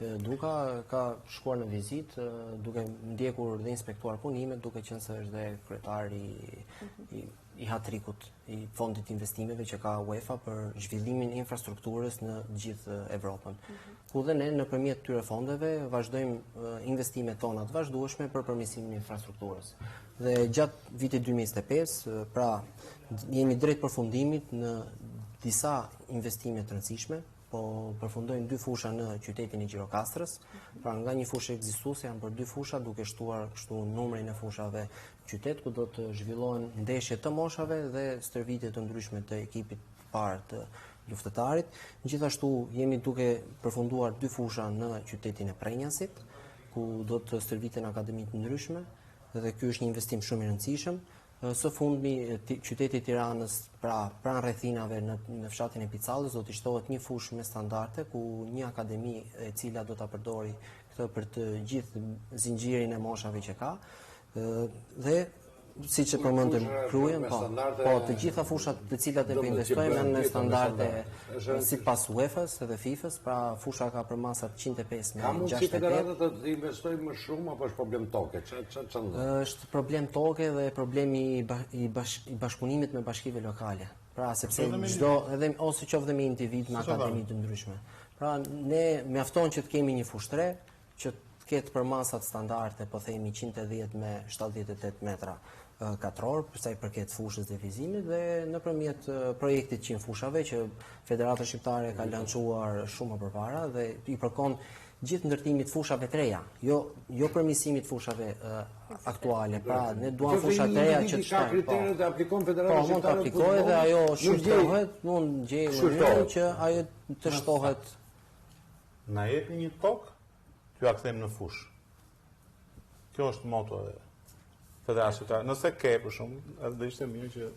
Duka ka shkuar në vizitë duke ndjekur dhe inspektuar punimet, duke qenë se është dhe kryetari mhm. i i hat-trikut i fondit të investimeve që ka UEFA për zhvillimin e infrastrukturës në gjithë Evropën. Mm -hmm. Ku dhe ne nëpërmjet këtyre fondeve vazhdojmë investimet tona të vazhdueshme për përmirësimin e infrastrukturës. Dhe gjatë vitit 2025, pra jemi drejt përfundimit në disa investime të rëndësishme, po përfundojnë dy fusha në qytetin e Gjirokastrës, pra nga një fushë ekzistuese janë bërë dy fusha duke shtuar kështu numrin e fushave në qytet ku do të zhvillohen ndeshje të moshave dhe stërvitje të ndryshme të ekipit të parë të Luftëtarit. Gjithashtu jemi duke përfunduar dy fusha në qytetin e Prrenjasit, ku do të stërviten akademi të ndryshme dhe ky është një investim shumë i rëndësishëm. Së fundmi, qyteti i Tiranës, pra pranë rrethinave në në fshatin e Picallës do t'i shtohet një fushë me standarde ku një akademi e cila do ta përdori këtë për të gjithë zinxhirin e moshave që ka. Dhe siç e përmendëm Krujën, po, po të gjitha fushat të cilat ne po investojmë janë me standarde sipas UEFA-s dhe FIFA-s, pra fusha ka përmasat 105 me 68. Ka mundësi federata të investojë më shumë apo është problem toke? Ça ça ça ndodh? Është problem toke dhe problemi i, ba, i, bash, i bashkëpunimit me bashkive lokale. Pra sepse çdo edhe ose qoftë dhe me individ me akademi të ndryshme. Pra ne mjafton që të kemi një fushë të re, që të ketë përmasat standarde, po themi 110 me 78 metra katror, për sa i përket fushës dhe vizimit dhe nëpërmjet projektit 100 fushave që Federata Shqiptare ka lançuar shumë më përpara dhe i përkon gjithë ndërtimit fushave të reja, jo jo përmirësimit fushave aktuale. Pra, ne duam fusha të reja që të shtojmë. Ka kriteret po. dhe aplikon Federata po, mund të aplikojë dhe ajo shqyrtohet, mund gjejë mënyrën që ajo të shtohet. Na jepni një tokë, t'jua kthejmë në fushë. Kjo është moto e Federatës Shqiptare. Nëse ke për shembull, edhe do ishte mirë që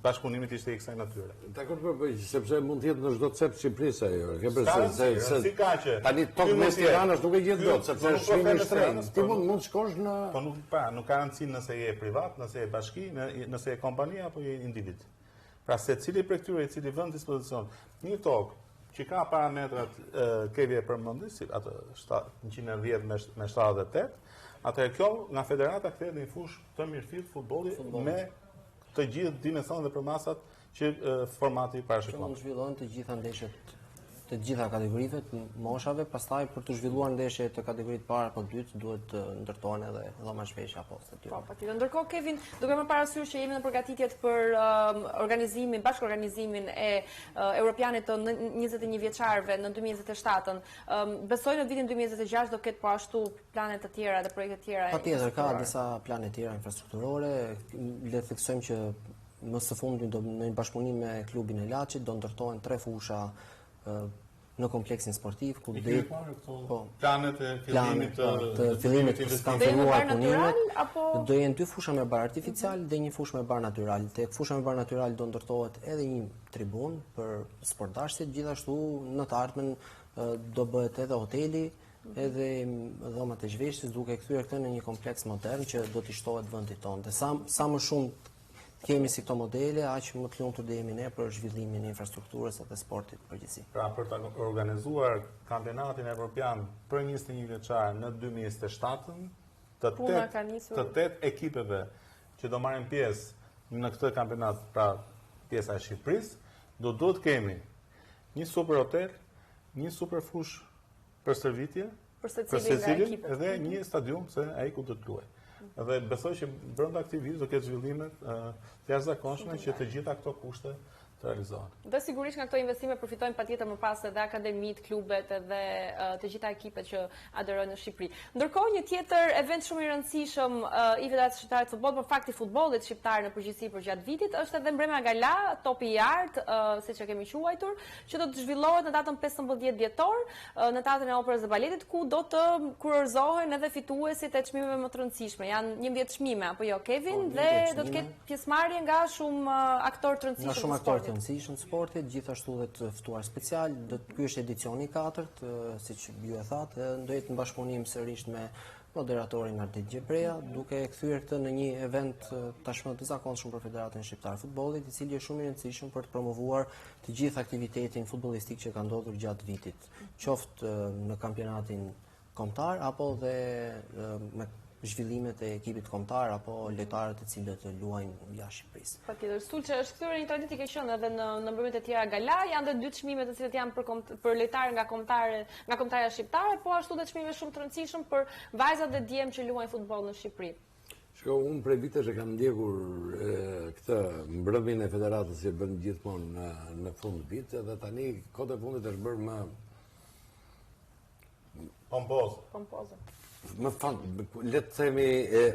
bashkëpunimi të ishte i kësaj natyre. Dakord, po, po, sepse mund të jetë në çdo cep të Shqipërisë ajo. Ke për se se se si ka që tani tokë mes Tiranës nuk e gjen dot, sepse është shumë i shtrenjtë. Ti mund mund të shkosh në Po nuk pa, nuk ka rëndësi nëse je privat, nëse je bashki, nëse je kompani apo je individ. Pra secili prej këtyre i cili vë në dispozicion një tokë që ka parametrat Kevi e përmendi, si atë 110 me, me 78, atëherë kjo nga federata kthehet në një fushë të mirëfilltë futbolli me të gjithë dimensionet dhe përmasat që formati parashikon. Që mund të zhvillohen të gjitha ndeshjet të gjitha kategorive të moshave, pastaj për të zhvilluar ndeshje të kategorisë të parë apo të dytë duhet të ndërtohen edhe dhoma zhveshje apo stadiume. Po, patjetër. Ndërkohë Kevin, duke marrë parasysh që jemi në përgatitjet për um, organizimin, bashkëorganizimin e uh, Europianit të 21 vjeçarëve në 2027-ën, um, besoj në vitin 2026 do ketë po ashtu plane të tjera dhe projekte të tjera. Patjetër ka disa plane të tjera infrastrukturore, le të theksojmë që Më së fundmi do në një bashkëpunim me klubin e Laçit do ndërtohen tre fusha në kompleksin sportiv ku do të po planet e fillimit të po, të fillimit të kanë filluar punimet apo do jenë dy fusha me bar artificial mhm. dhe një fushë me bar natyral. Tek fusha me bar natyral do ndërtohet edhe një tribunë për sportdashësit, gjithashtu në të ardhmen do bëhet edhe hoteli, mhm. edhe dhomat e zhveshjes duke kthyer këtë në një kompleks modern që do t'i shtohet vendit tonë. Dhe sa sa më shumë të kemi si këto modele, aq më të lumtur do jemi ne për zhvillimin e infrastrukturës dhe sportit në përgjithësi. Pra për të organizuar kampionatin evropian për 21 vjeçar në 2027-ën, të tetë të tetë ekipeve që do marrin pjesë në këtë kampionat, pra pjesa e Shqipërisë, do duhet të kemi një super hotel, një super fushë për stërvitje, për secilin nga ekipet. Edhe mhm. një stadium se ai ku do të luajë. Dhe besoj që brenda këtij viti do ketë zhvillime të jashtëzakonshme që të gjitha këto kushte të realizohen. Dhe sigurisht nga këto investime përfitojnë patjetër më pas edhe akademitë, klubet edhe të gjitha ekipet që aderojnë në Shqipëri. Ndërkohë një tjetër event shumë i rëndësishëm i Federatës Shqiptare të Futbollit, por në fakt i futbollit shqiptar në përgjithësi përgjatë vitit, është edhe mbrëmja gala, Topi i Artë, siç e kemi quajtur, që do të zhvillohet në datën 15 dhjetor në Teatrin e Operës dhe Baletit, ku do të kurorëzohen edhe fituesit e çmimeve më të rëndësishme. Janë 11 çmime apo jo Kevin po, dhe do të ketë pjesëmarrje nga shumë aktorë të rëndësishëm të sportit. Nga shumë aktorë të rëndësishëm të sportit, gjithashtu dhe të ftuar special. Do të ky është edicioni i katërt, siç ju e thatë, do jetë në bashkëpunim sërish me moderatorin Ardit Gjebrea, duke e kthyer këtë në një event tashmë të zakonshëm për Federatën Shqiptare të Futbollit, i cili është shumë i rëndësishëm për të promovuar të gjithë aktivitetin futbollistik që ka ndodhur gjatë vitit, qoftë në kampionatin kombëtar apo dhe me zhvillimet e ekipit kombëtar apo lojtarët të cilët luajnë jashtë Shqipërisë. Patjetër, Sulçe është kthyer një traditë që qenë edhe në në mbrëmjet e tjera gala, janë dhe dy çmime të cilët janë për për lojtarë nga kombëtare, nga kombëtarja shqiptare, po ashtu dhe çmime shumë të rëndësishëm për vajzat dhe djem që luajnë futboll në Shqipëri. Shiko, unë prej vitesh e kam ndjekur këtë mbrëmjen e federatës që bën gjithmonë në, në fund vit, edhe tani kohët e fundit është bërë më Pompoze. Pompoze. Më fan, le të themi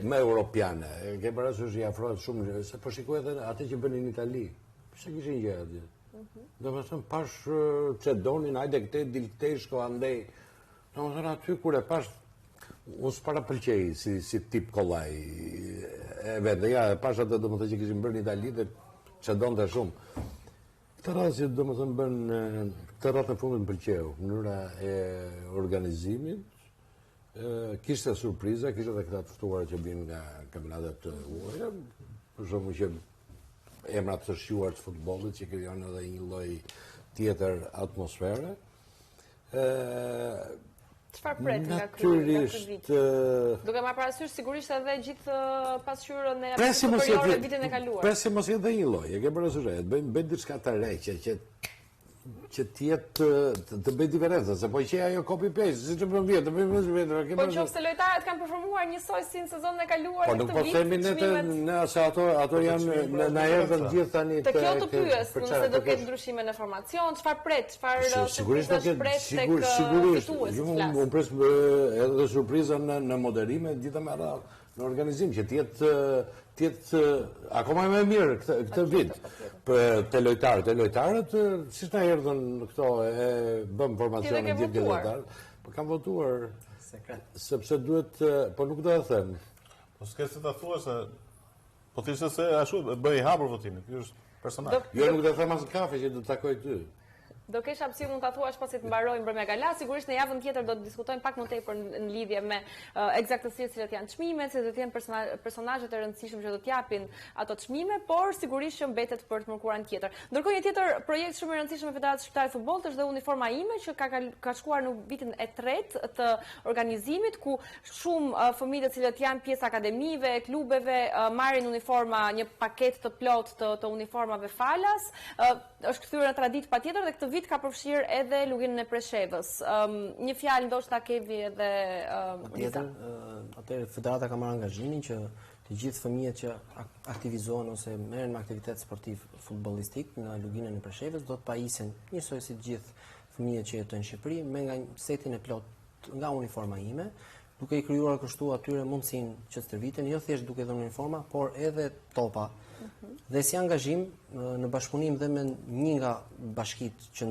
më europiane. E ke parasysh i afrohet shumë, se po shikoj edhe atë që bënin në Itali. Pse kishin gjë atje? Mm Domethënë pashë që donin, hajde këtej, dil këtej, shko andej. Domethënë aty kur e pashë unë s'para pëlqej si si tip kollaj. E vetë, ja, e pashë atë domethënë që kishin bërë në Itali dhe që donte shumë. Këtë radhë që domethënë bën, këtë radhë të fundit më pëlqeu, mënyra e organizimit, kishte surpriza, kishte edhe këta të ftuar që vinë nga kampionatet të huaja, për shembull që emra të shquar të futbollit që krijon edhe një lloj tjetër atmosfere. Çfarë pret nga ky nga ky vit? Duke marrë parasysh sigurisht edhe gjithë pasqyrën e superiore vitin e kaluar. Presim mos jetë dhe një lloj, e ke parasysh, të bëjmë bëjmë diçka të re që që që të jetë të, të bëjë diferencë, se po qe ajo copy paste, siç e bën vjet, të bëjmë më vetë, ke Po nëse lojtarët kanë performuar njësoj si në sezonin e kaluar po, në këtë vit. Po nuk po themi ne të ne se ato ato po, janë në na erdhën gjithë tani të kjo të pyes, nëse do ketë ndryshime në formacion, çfarë pret, çfarë uh, sigurisht do ketë sigur sigurisht. Jo, unë pres edhe surpriza në në moderime gjitha me radhë në organizim që të jetë të jetë akoma më mirë këtë këtë vit. Për te lojtarët, te lojtarët siç na erdhën këto e bëm formacionin gjithë lojtarët. Po kam votuar sekret. Sepse duhet, po nuk do e them. Po s'ke se ta thuash se po ti se ashtu bëj i hapur votimin. Ky është personal. Jo nuk do e them as në kafe që do të takoj ty. Do kesh hapësirë mund ta thuash pasi të mbarojë mbrëmja gala. Sigurisht në javën tjetër do të diskutojmë pak më tepër në lidhje me uh, eksaktësisht cilat janë çmimet, se do të jenë personazhet e rëndësishëm që do të japin ato çmime, por sigurisht që mbetet për të mërkurën tjetër. Ndërkohë një tjetër projekt shumë i rëndësishëm i Federatës Shqiptare të Futbollit është dhe uniforma ime që ka ka shkuar në vitin e tretë të organizimit ku shumë fëmijë të cilët janë pjesë e akademive, klubeve, marrin uniforma, një paketë të plotë të, të uniformave falas. Është kthyer në traditë patjetër dhe këtë vit ka përfshirë edhe Luginën e Preshevës. Një fjalë ndoshta Kevi edhe Riza. Patjetër, atëherë Federata ka marrë angazhimin që të gjithë fëmijët që aktivizohen ose merren me aktivitet sportiv futbollistik në Luginën e Preshevës do të pajisen njësoj si të gjithë fëmijët që jetojnë në Shqipëri me nga setin e plotë nga uniforma ime, duke i krijuar kështu atyre mundësinë që të stërviten, jo thjesht duke dhënë uniforma, por edhe topa. Mhm. Dhe si angazhim në bashkëpunim dhe me një nga bashkitë që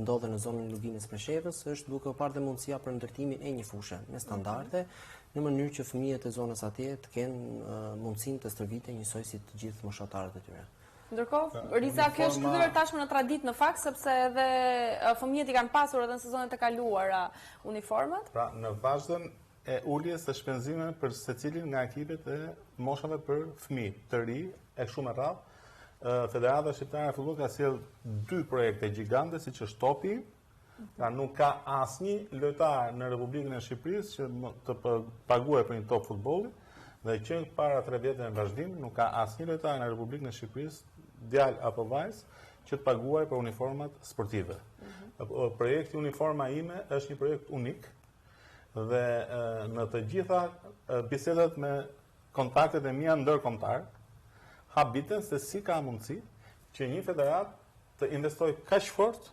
ndodhen në zonën e Luginës Preshevës, është duke u parë dhe mundësia për ndërtimin e një fushe me standarde, në mënyrë që fëmijët e zonës atje të kenë mundësinë të stërviten njësoj si të gjithë moshatarët e tyre. Ndërkohë, Riza, kjo është kthyer tashmë në traditë në fakt, sepse edhe fëmijët i kanë pasur edhe në sezonet e kaluara uniformat. Pra, në vazhdën e uljes së shpenzimeve për secilin nga ekipet e moshave për fëmijë të ri e kështu me radhë, Federata Shqiptare e Futbollit ka sjellë dy projekte gjigante, siç është topi, Pra nuk ka asnjë lojtar në Republikën e Shqipërisë që të paguajë për një top futbolli dhe që para 3 vjetëve në vazhdim nuk ka asnjë lojtar në Republikën e Shqipërisë, djalë apo vajzë, që të paguajë për uniformat sportive. Mm -hmm. Projekti Uniforma ime është një projekt unik dhe në të gjitha bisedat me kontaktet e mia ndërkombëtar habiten se si ka mundësi që një federatë të investojë kaq fort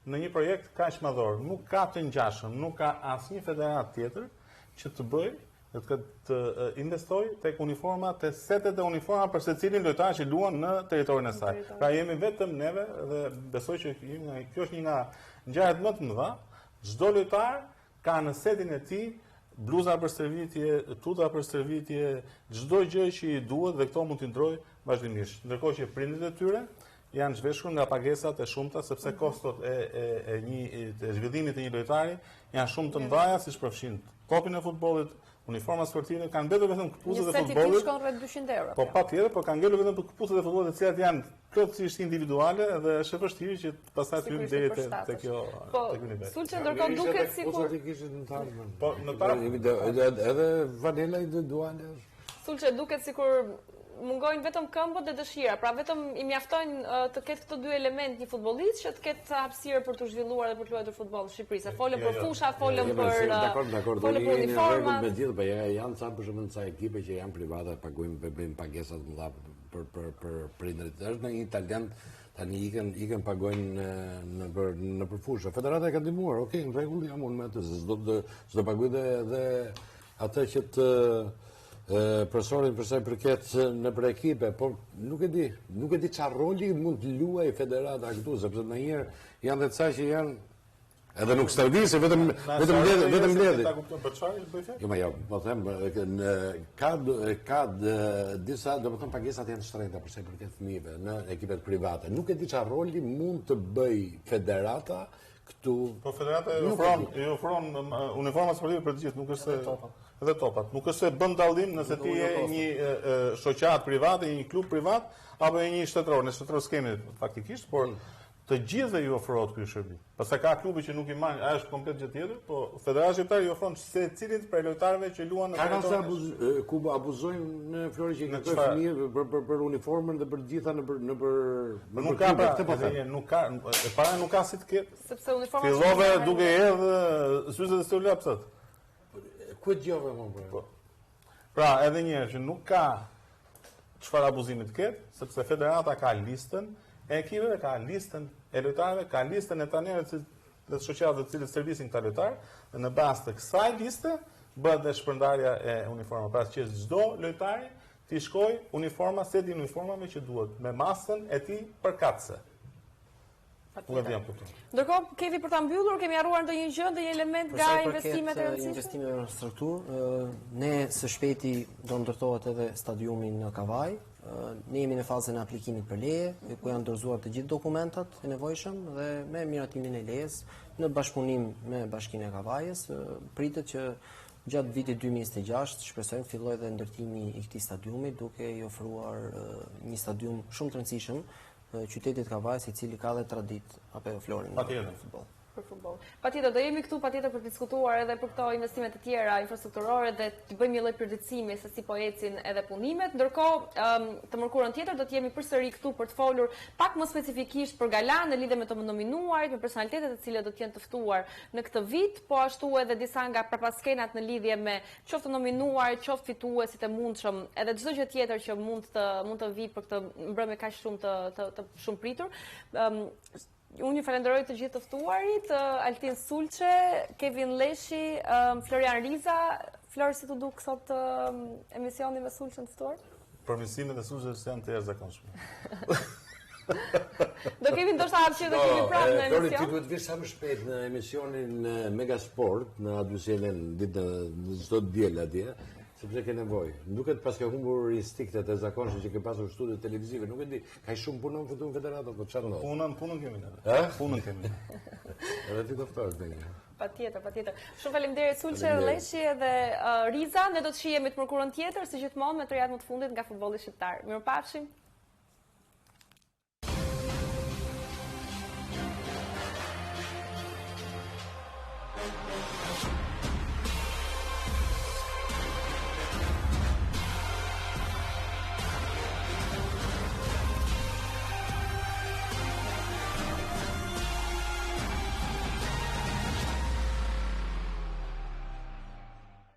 në një projekt kaq madhor. Nuk ka të ngjashëm, nuk ka asnjë federatë tjetër që të bëjë dhe të, të investojë tek uniforma, te setet e uniforma për secilin lojtar që luan në territorin e saj. Pra jemi vetëm neve dhe besoj që kjo është një nga ngjarjet më të mëdha. Çdo lojtar Ka në setin e tij bluza për stërvitje, tuta për stërvitje, çdo gjë që i duhet dhe këto mund t'i ndrojë vazhdimisht. Ndërkohë që prindërit e tyre janë zhveshur nga pagesat e shumta sepse mhm. kostot e e e një e zhvillimit të një lojtari janë shumë të mëdha, siç përfshin topin e futbollit, Uniforma sportive kanë mbetur vetëm këpucët e futbollit. Një set i shkon rreth 200 euro. Po patjetër, po kanë ngelur vetëm këpucët e futbollit, të cilat janë plotësisht individuale dhe është e vështirë që pastaj të hyjmë deri te te kjo po, te ky nivel. Sulçe ndërkohë duket sikur këpucët i kishin në të ardhmen. Po në të ardhmen. Edhe fanella individuale është. Sulçe duket sikur mungojnë vetëm këmbët dhe dëshira, pra vetëm i mjaftojnë të ketë këto dy elementë një futbollist që të ketë hapësirë për t'u zhvilluar dhe për të luajtur futboll në Shqipëri. Se folëm për jo, jo. fusha, folëm jo, për dakord, dakord, folëm për uniforma. Me gjithë, po janë ca për shembull ca ekipe që janë private, paguajnë bëjnë pagesa të mëdha për për për prindërit. Është një talent tani ikën ikën paguajnë në për nëpër fusha. Federata e ka ndihmuar, okay, në rregull jam unë me atë, s'do të s'do paguaj dhe dhe atë që të profesorin për sa i përket nëpër ekipe, por nuk e di, nuk e di çfarë roli mund të luajë federata këtu, sepse ndonjëherë janë dhe ca që janë edhe nuk stërvisin, vetëm vetëm mbledhin, vetëm mbledhin. Ta kuptoj, për çfarë bëj fjalë? Jo, ma jo, po them ka ka disa, domethënë pagesat janë të shtrenjta për sa i përket fëmijëve në ekipet private. Nuk e di çfarë roli mund të bëjë federata këtu. Po federata i ofron, i ofron um, uniforma sportive për të gjithë, nuk është se edhe topat. Nuk është se bën dallim nëse ti je një shoqatë private, një klub privat apo je një shtetëror. Ne shtetëror s'kemi faktikisht, por mm. të gjithëve ju ofrohet ky shërbim. Pastaj ka klube që nuk i marrin, ajo është komplet gjë tjetër, po Federata Shqiptare i ofron secilit prej lojtarëve që luan në territor. Ka raste abuz, ku abuzojnë në Flori që i kërkojnë fëmijëve për për për uniformën dhe për të gjitha në për në për Nuk ka pra, këtë po them. Nuk ka, e para nuk ka si të ketë. Sepse uniforma Fillove duke hedh syzet e stilolapsat. Ku e dëgjove më po? Po. Pra, edhe një herë që nuk ka çfarë abuzimi të ketë, sepse federata ka listën e ekipeve, ka listën e lojtarëve, ka listën e trajnerëve të dhe shoqatave të cilët servisin këta lojtarë, dhe në bazë të kësaj liste bëhet dhe shpërndarja e uniformave. Pra që çdo lojtari t'i shkojë uniforma, seti i uniformave që duhet, me masën e tij përkatëse. Nuk e di jam kuptuar. Ndërkohë, Kevi për ta mbyllur, kemi harruar ndonjë gjë, ndonjë element nga investimet e rëndësishme? Investimet në infrastrukturë, ne së shpejti do ndërtohet edhe stadiumi në Kavajë. Ne jemi në fazën e aplikimit për leje, ku janë dorëzuar të gjithë dokumentat e nevojshëm dhe me miratimin e lejes në bashkëpunim me Bashkinë e Kavajës, pritet që gjatë vitit 2026 shpresojmë fillojë dhe ndërtimi i këtij stadiumi duke i ofruar një stadium shumë të rëndësishëm qytetit të Kavajës, i cili ka dhe traditë apo jo Flori në futboll. Për futboll. Patjetër do jemi këtu patjetër për të diskutuar edhe për këto investime të tjera infrastrukturore dhe të bëjmë një lloj përditësimi se si po ecin edhe punimet. Ndërkohë, të mërkurën tjetër do të jemi përsëri këtu për të folur pak më specifikisht për galan në lidhje me të nominuarit, me personalitetet të cilët do të jenë të ftuar në këtë vit, po ashtu edhe disa nga prapaskenat në lidhje me qoftë të nominuarit, qoftë fituesit e mundshëm, edhe çdo gjë tjetër që mund të mund të vijë për këtë mbrëmje kaq shumë të të, të shumë pritur. Ëm Unë ju falenderoj të gjithë të ftuarit, Altin Sulçe, Kevin Lleshi, Florian Riza. Flor, si t'u duk sot emisioni me Sulçen të ftuar? Përmirësimet e Sulçes janë të jashtëzakonshme. Do kemi ndoshta hapësirë do kemi prapë në emision. Flori, ti duhet të vish sa më shpejt në emisionin Megasport në A2 CNN ditë në çdo të diel atje, sepse ke nevojë. Duket paske humbur instinktet e zakonshme që ke pasur në studio televizive, nuk e di, kaq shumë punon këtu në federatë apo çfarë ndodh? Punën, punën kemi ne. Ë? Punën kemi. Edhe ti do ftohesh ndonjëherë. Patjetër, patjetër. Shumë faleminderit Sulçe, Lleshi edhe Riza. Ne do të shihemi të mërkurën tjetër, si gjithmonë me të rejat më të fundit nga futbolli shqiptar. Mirupafshim.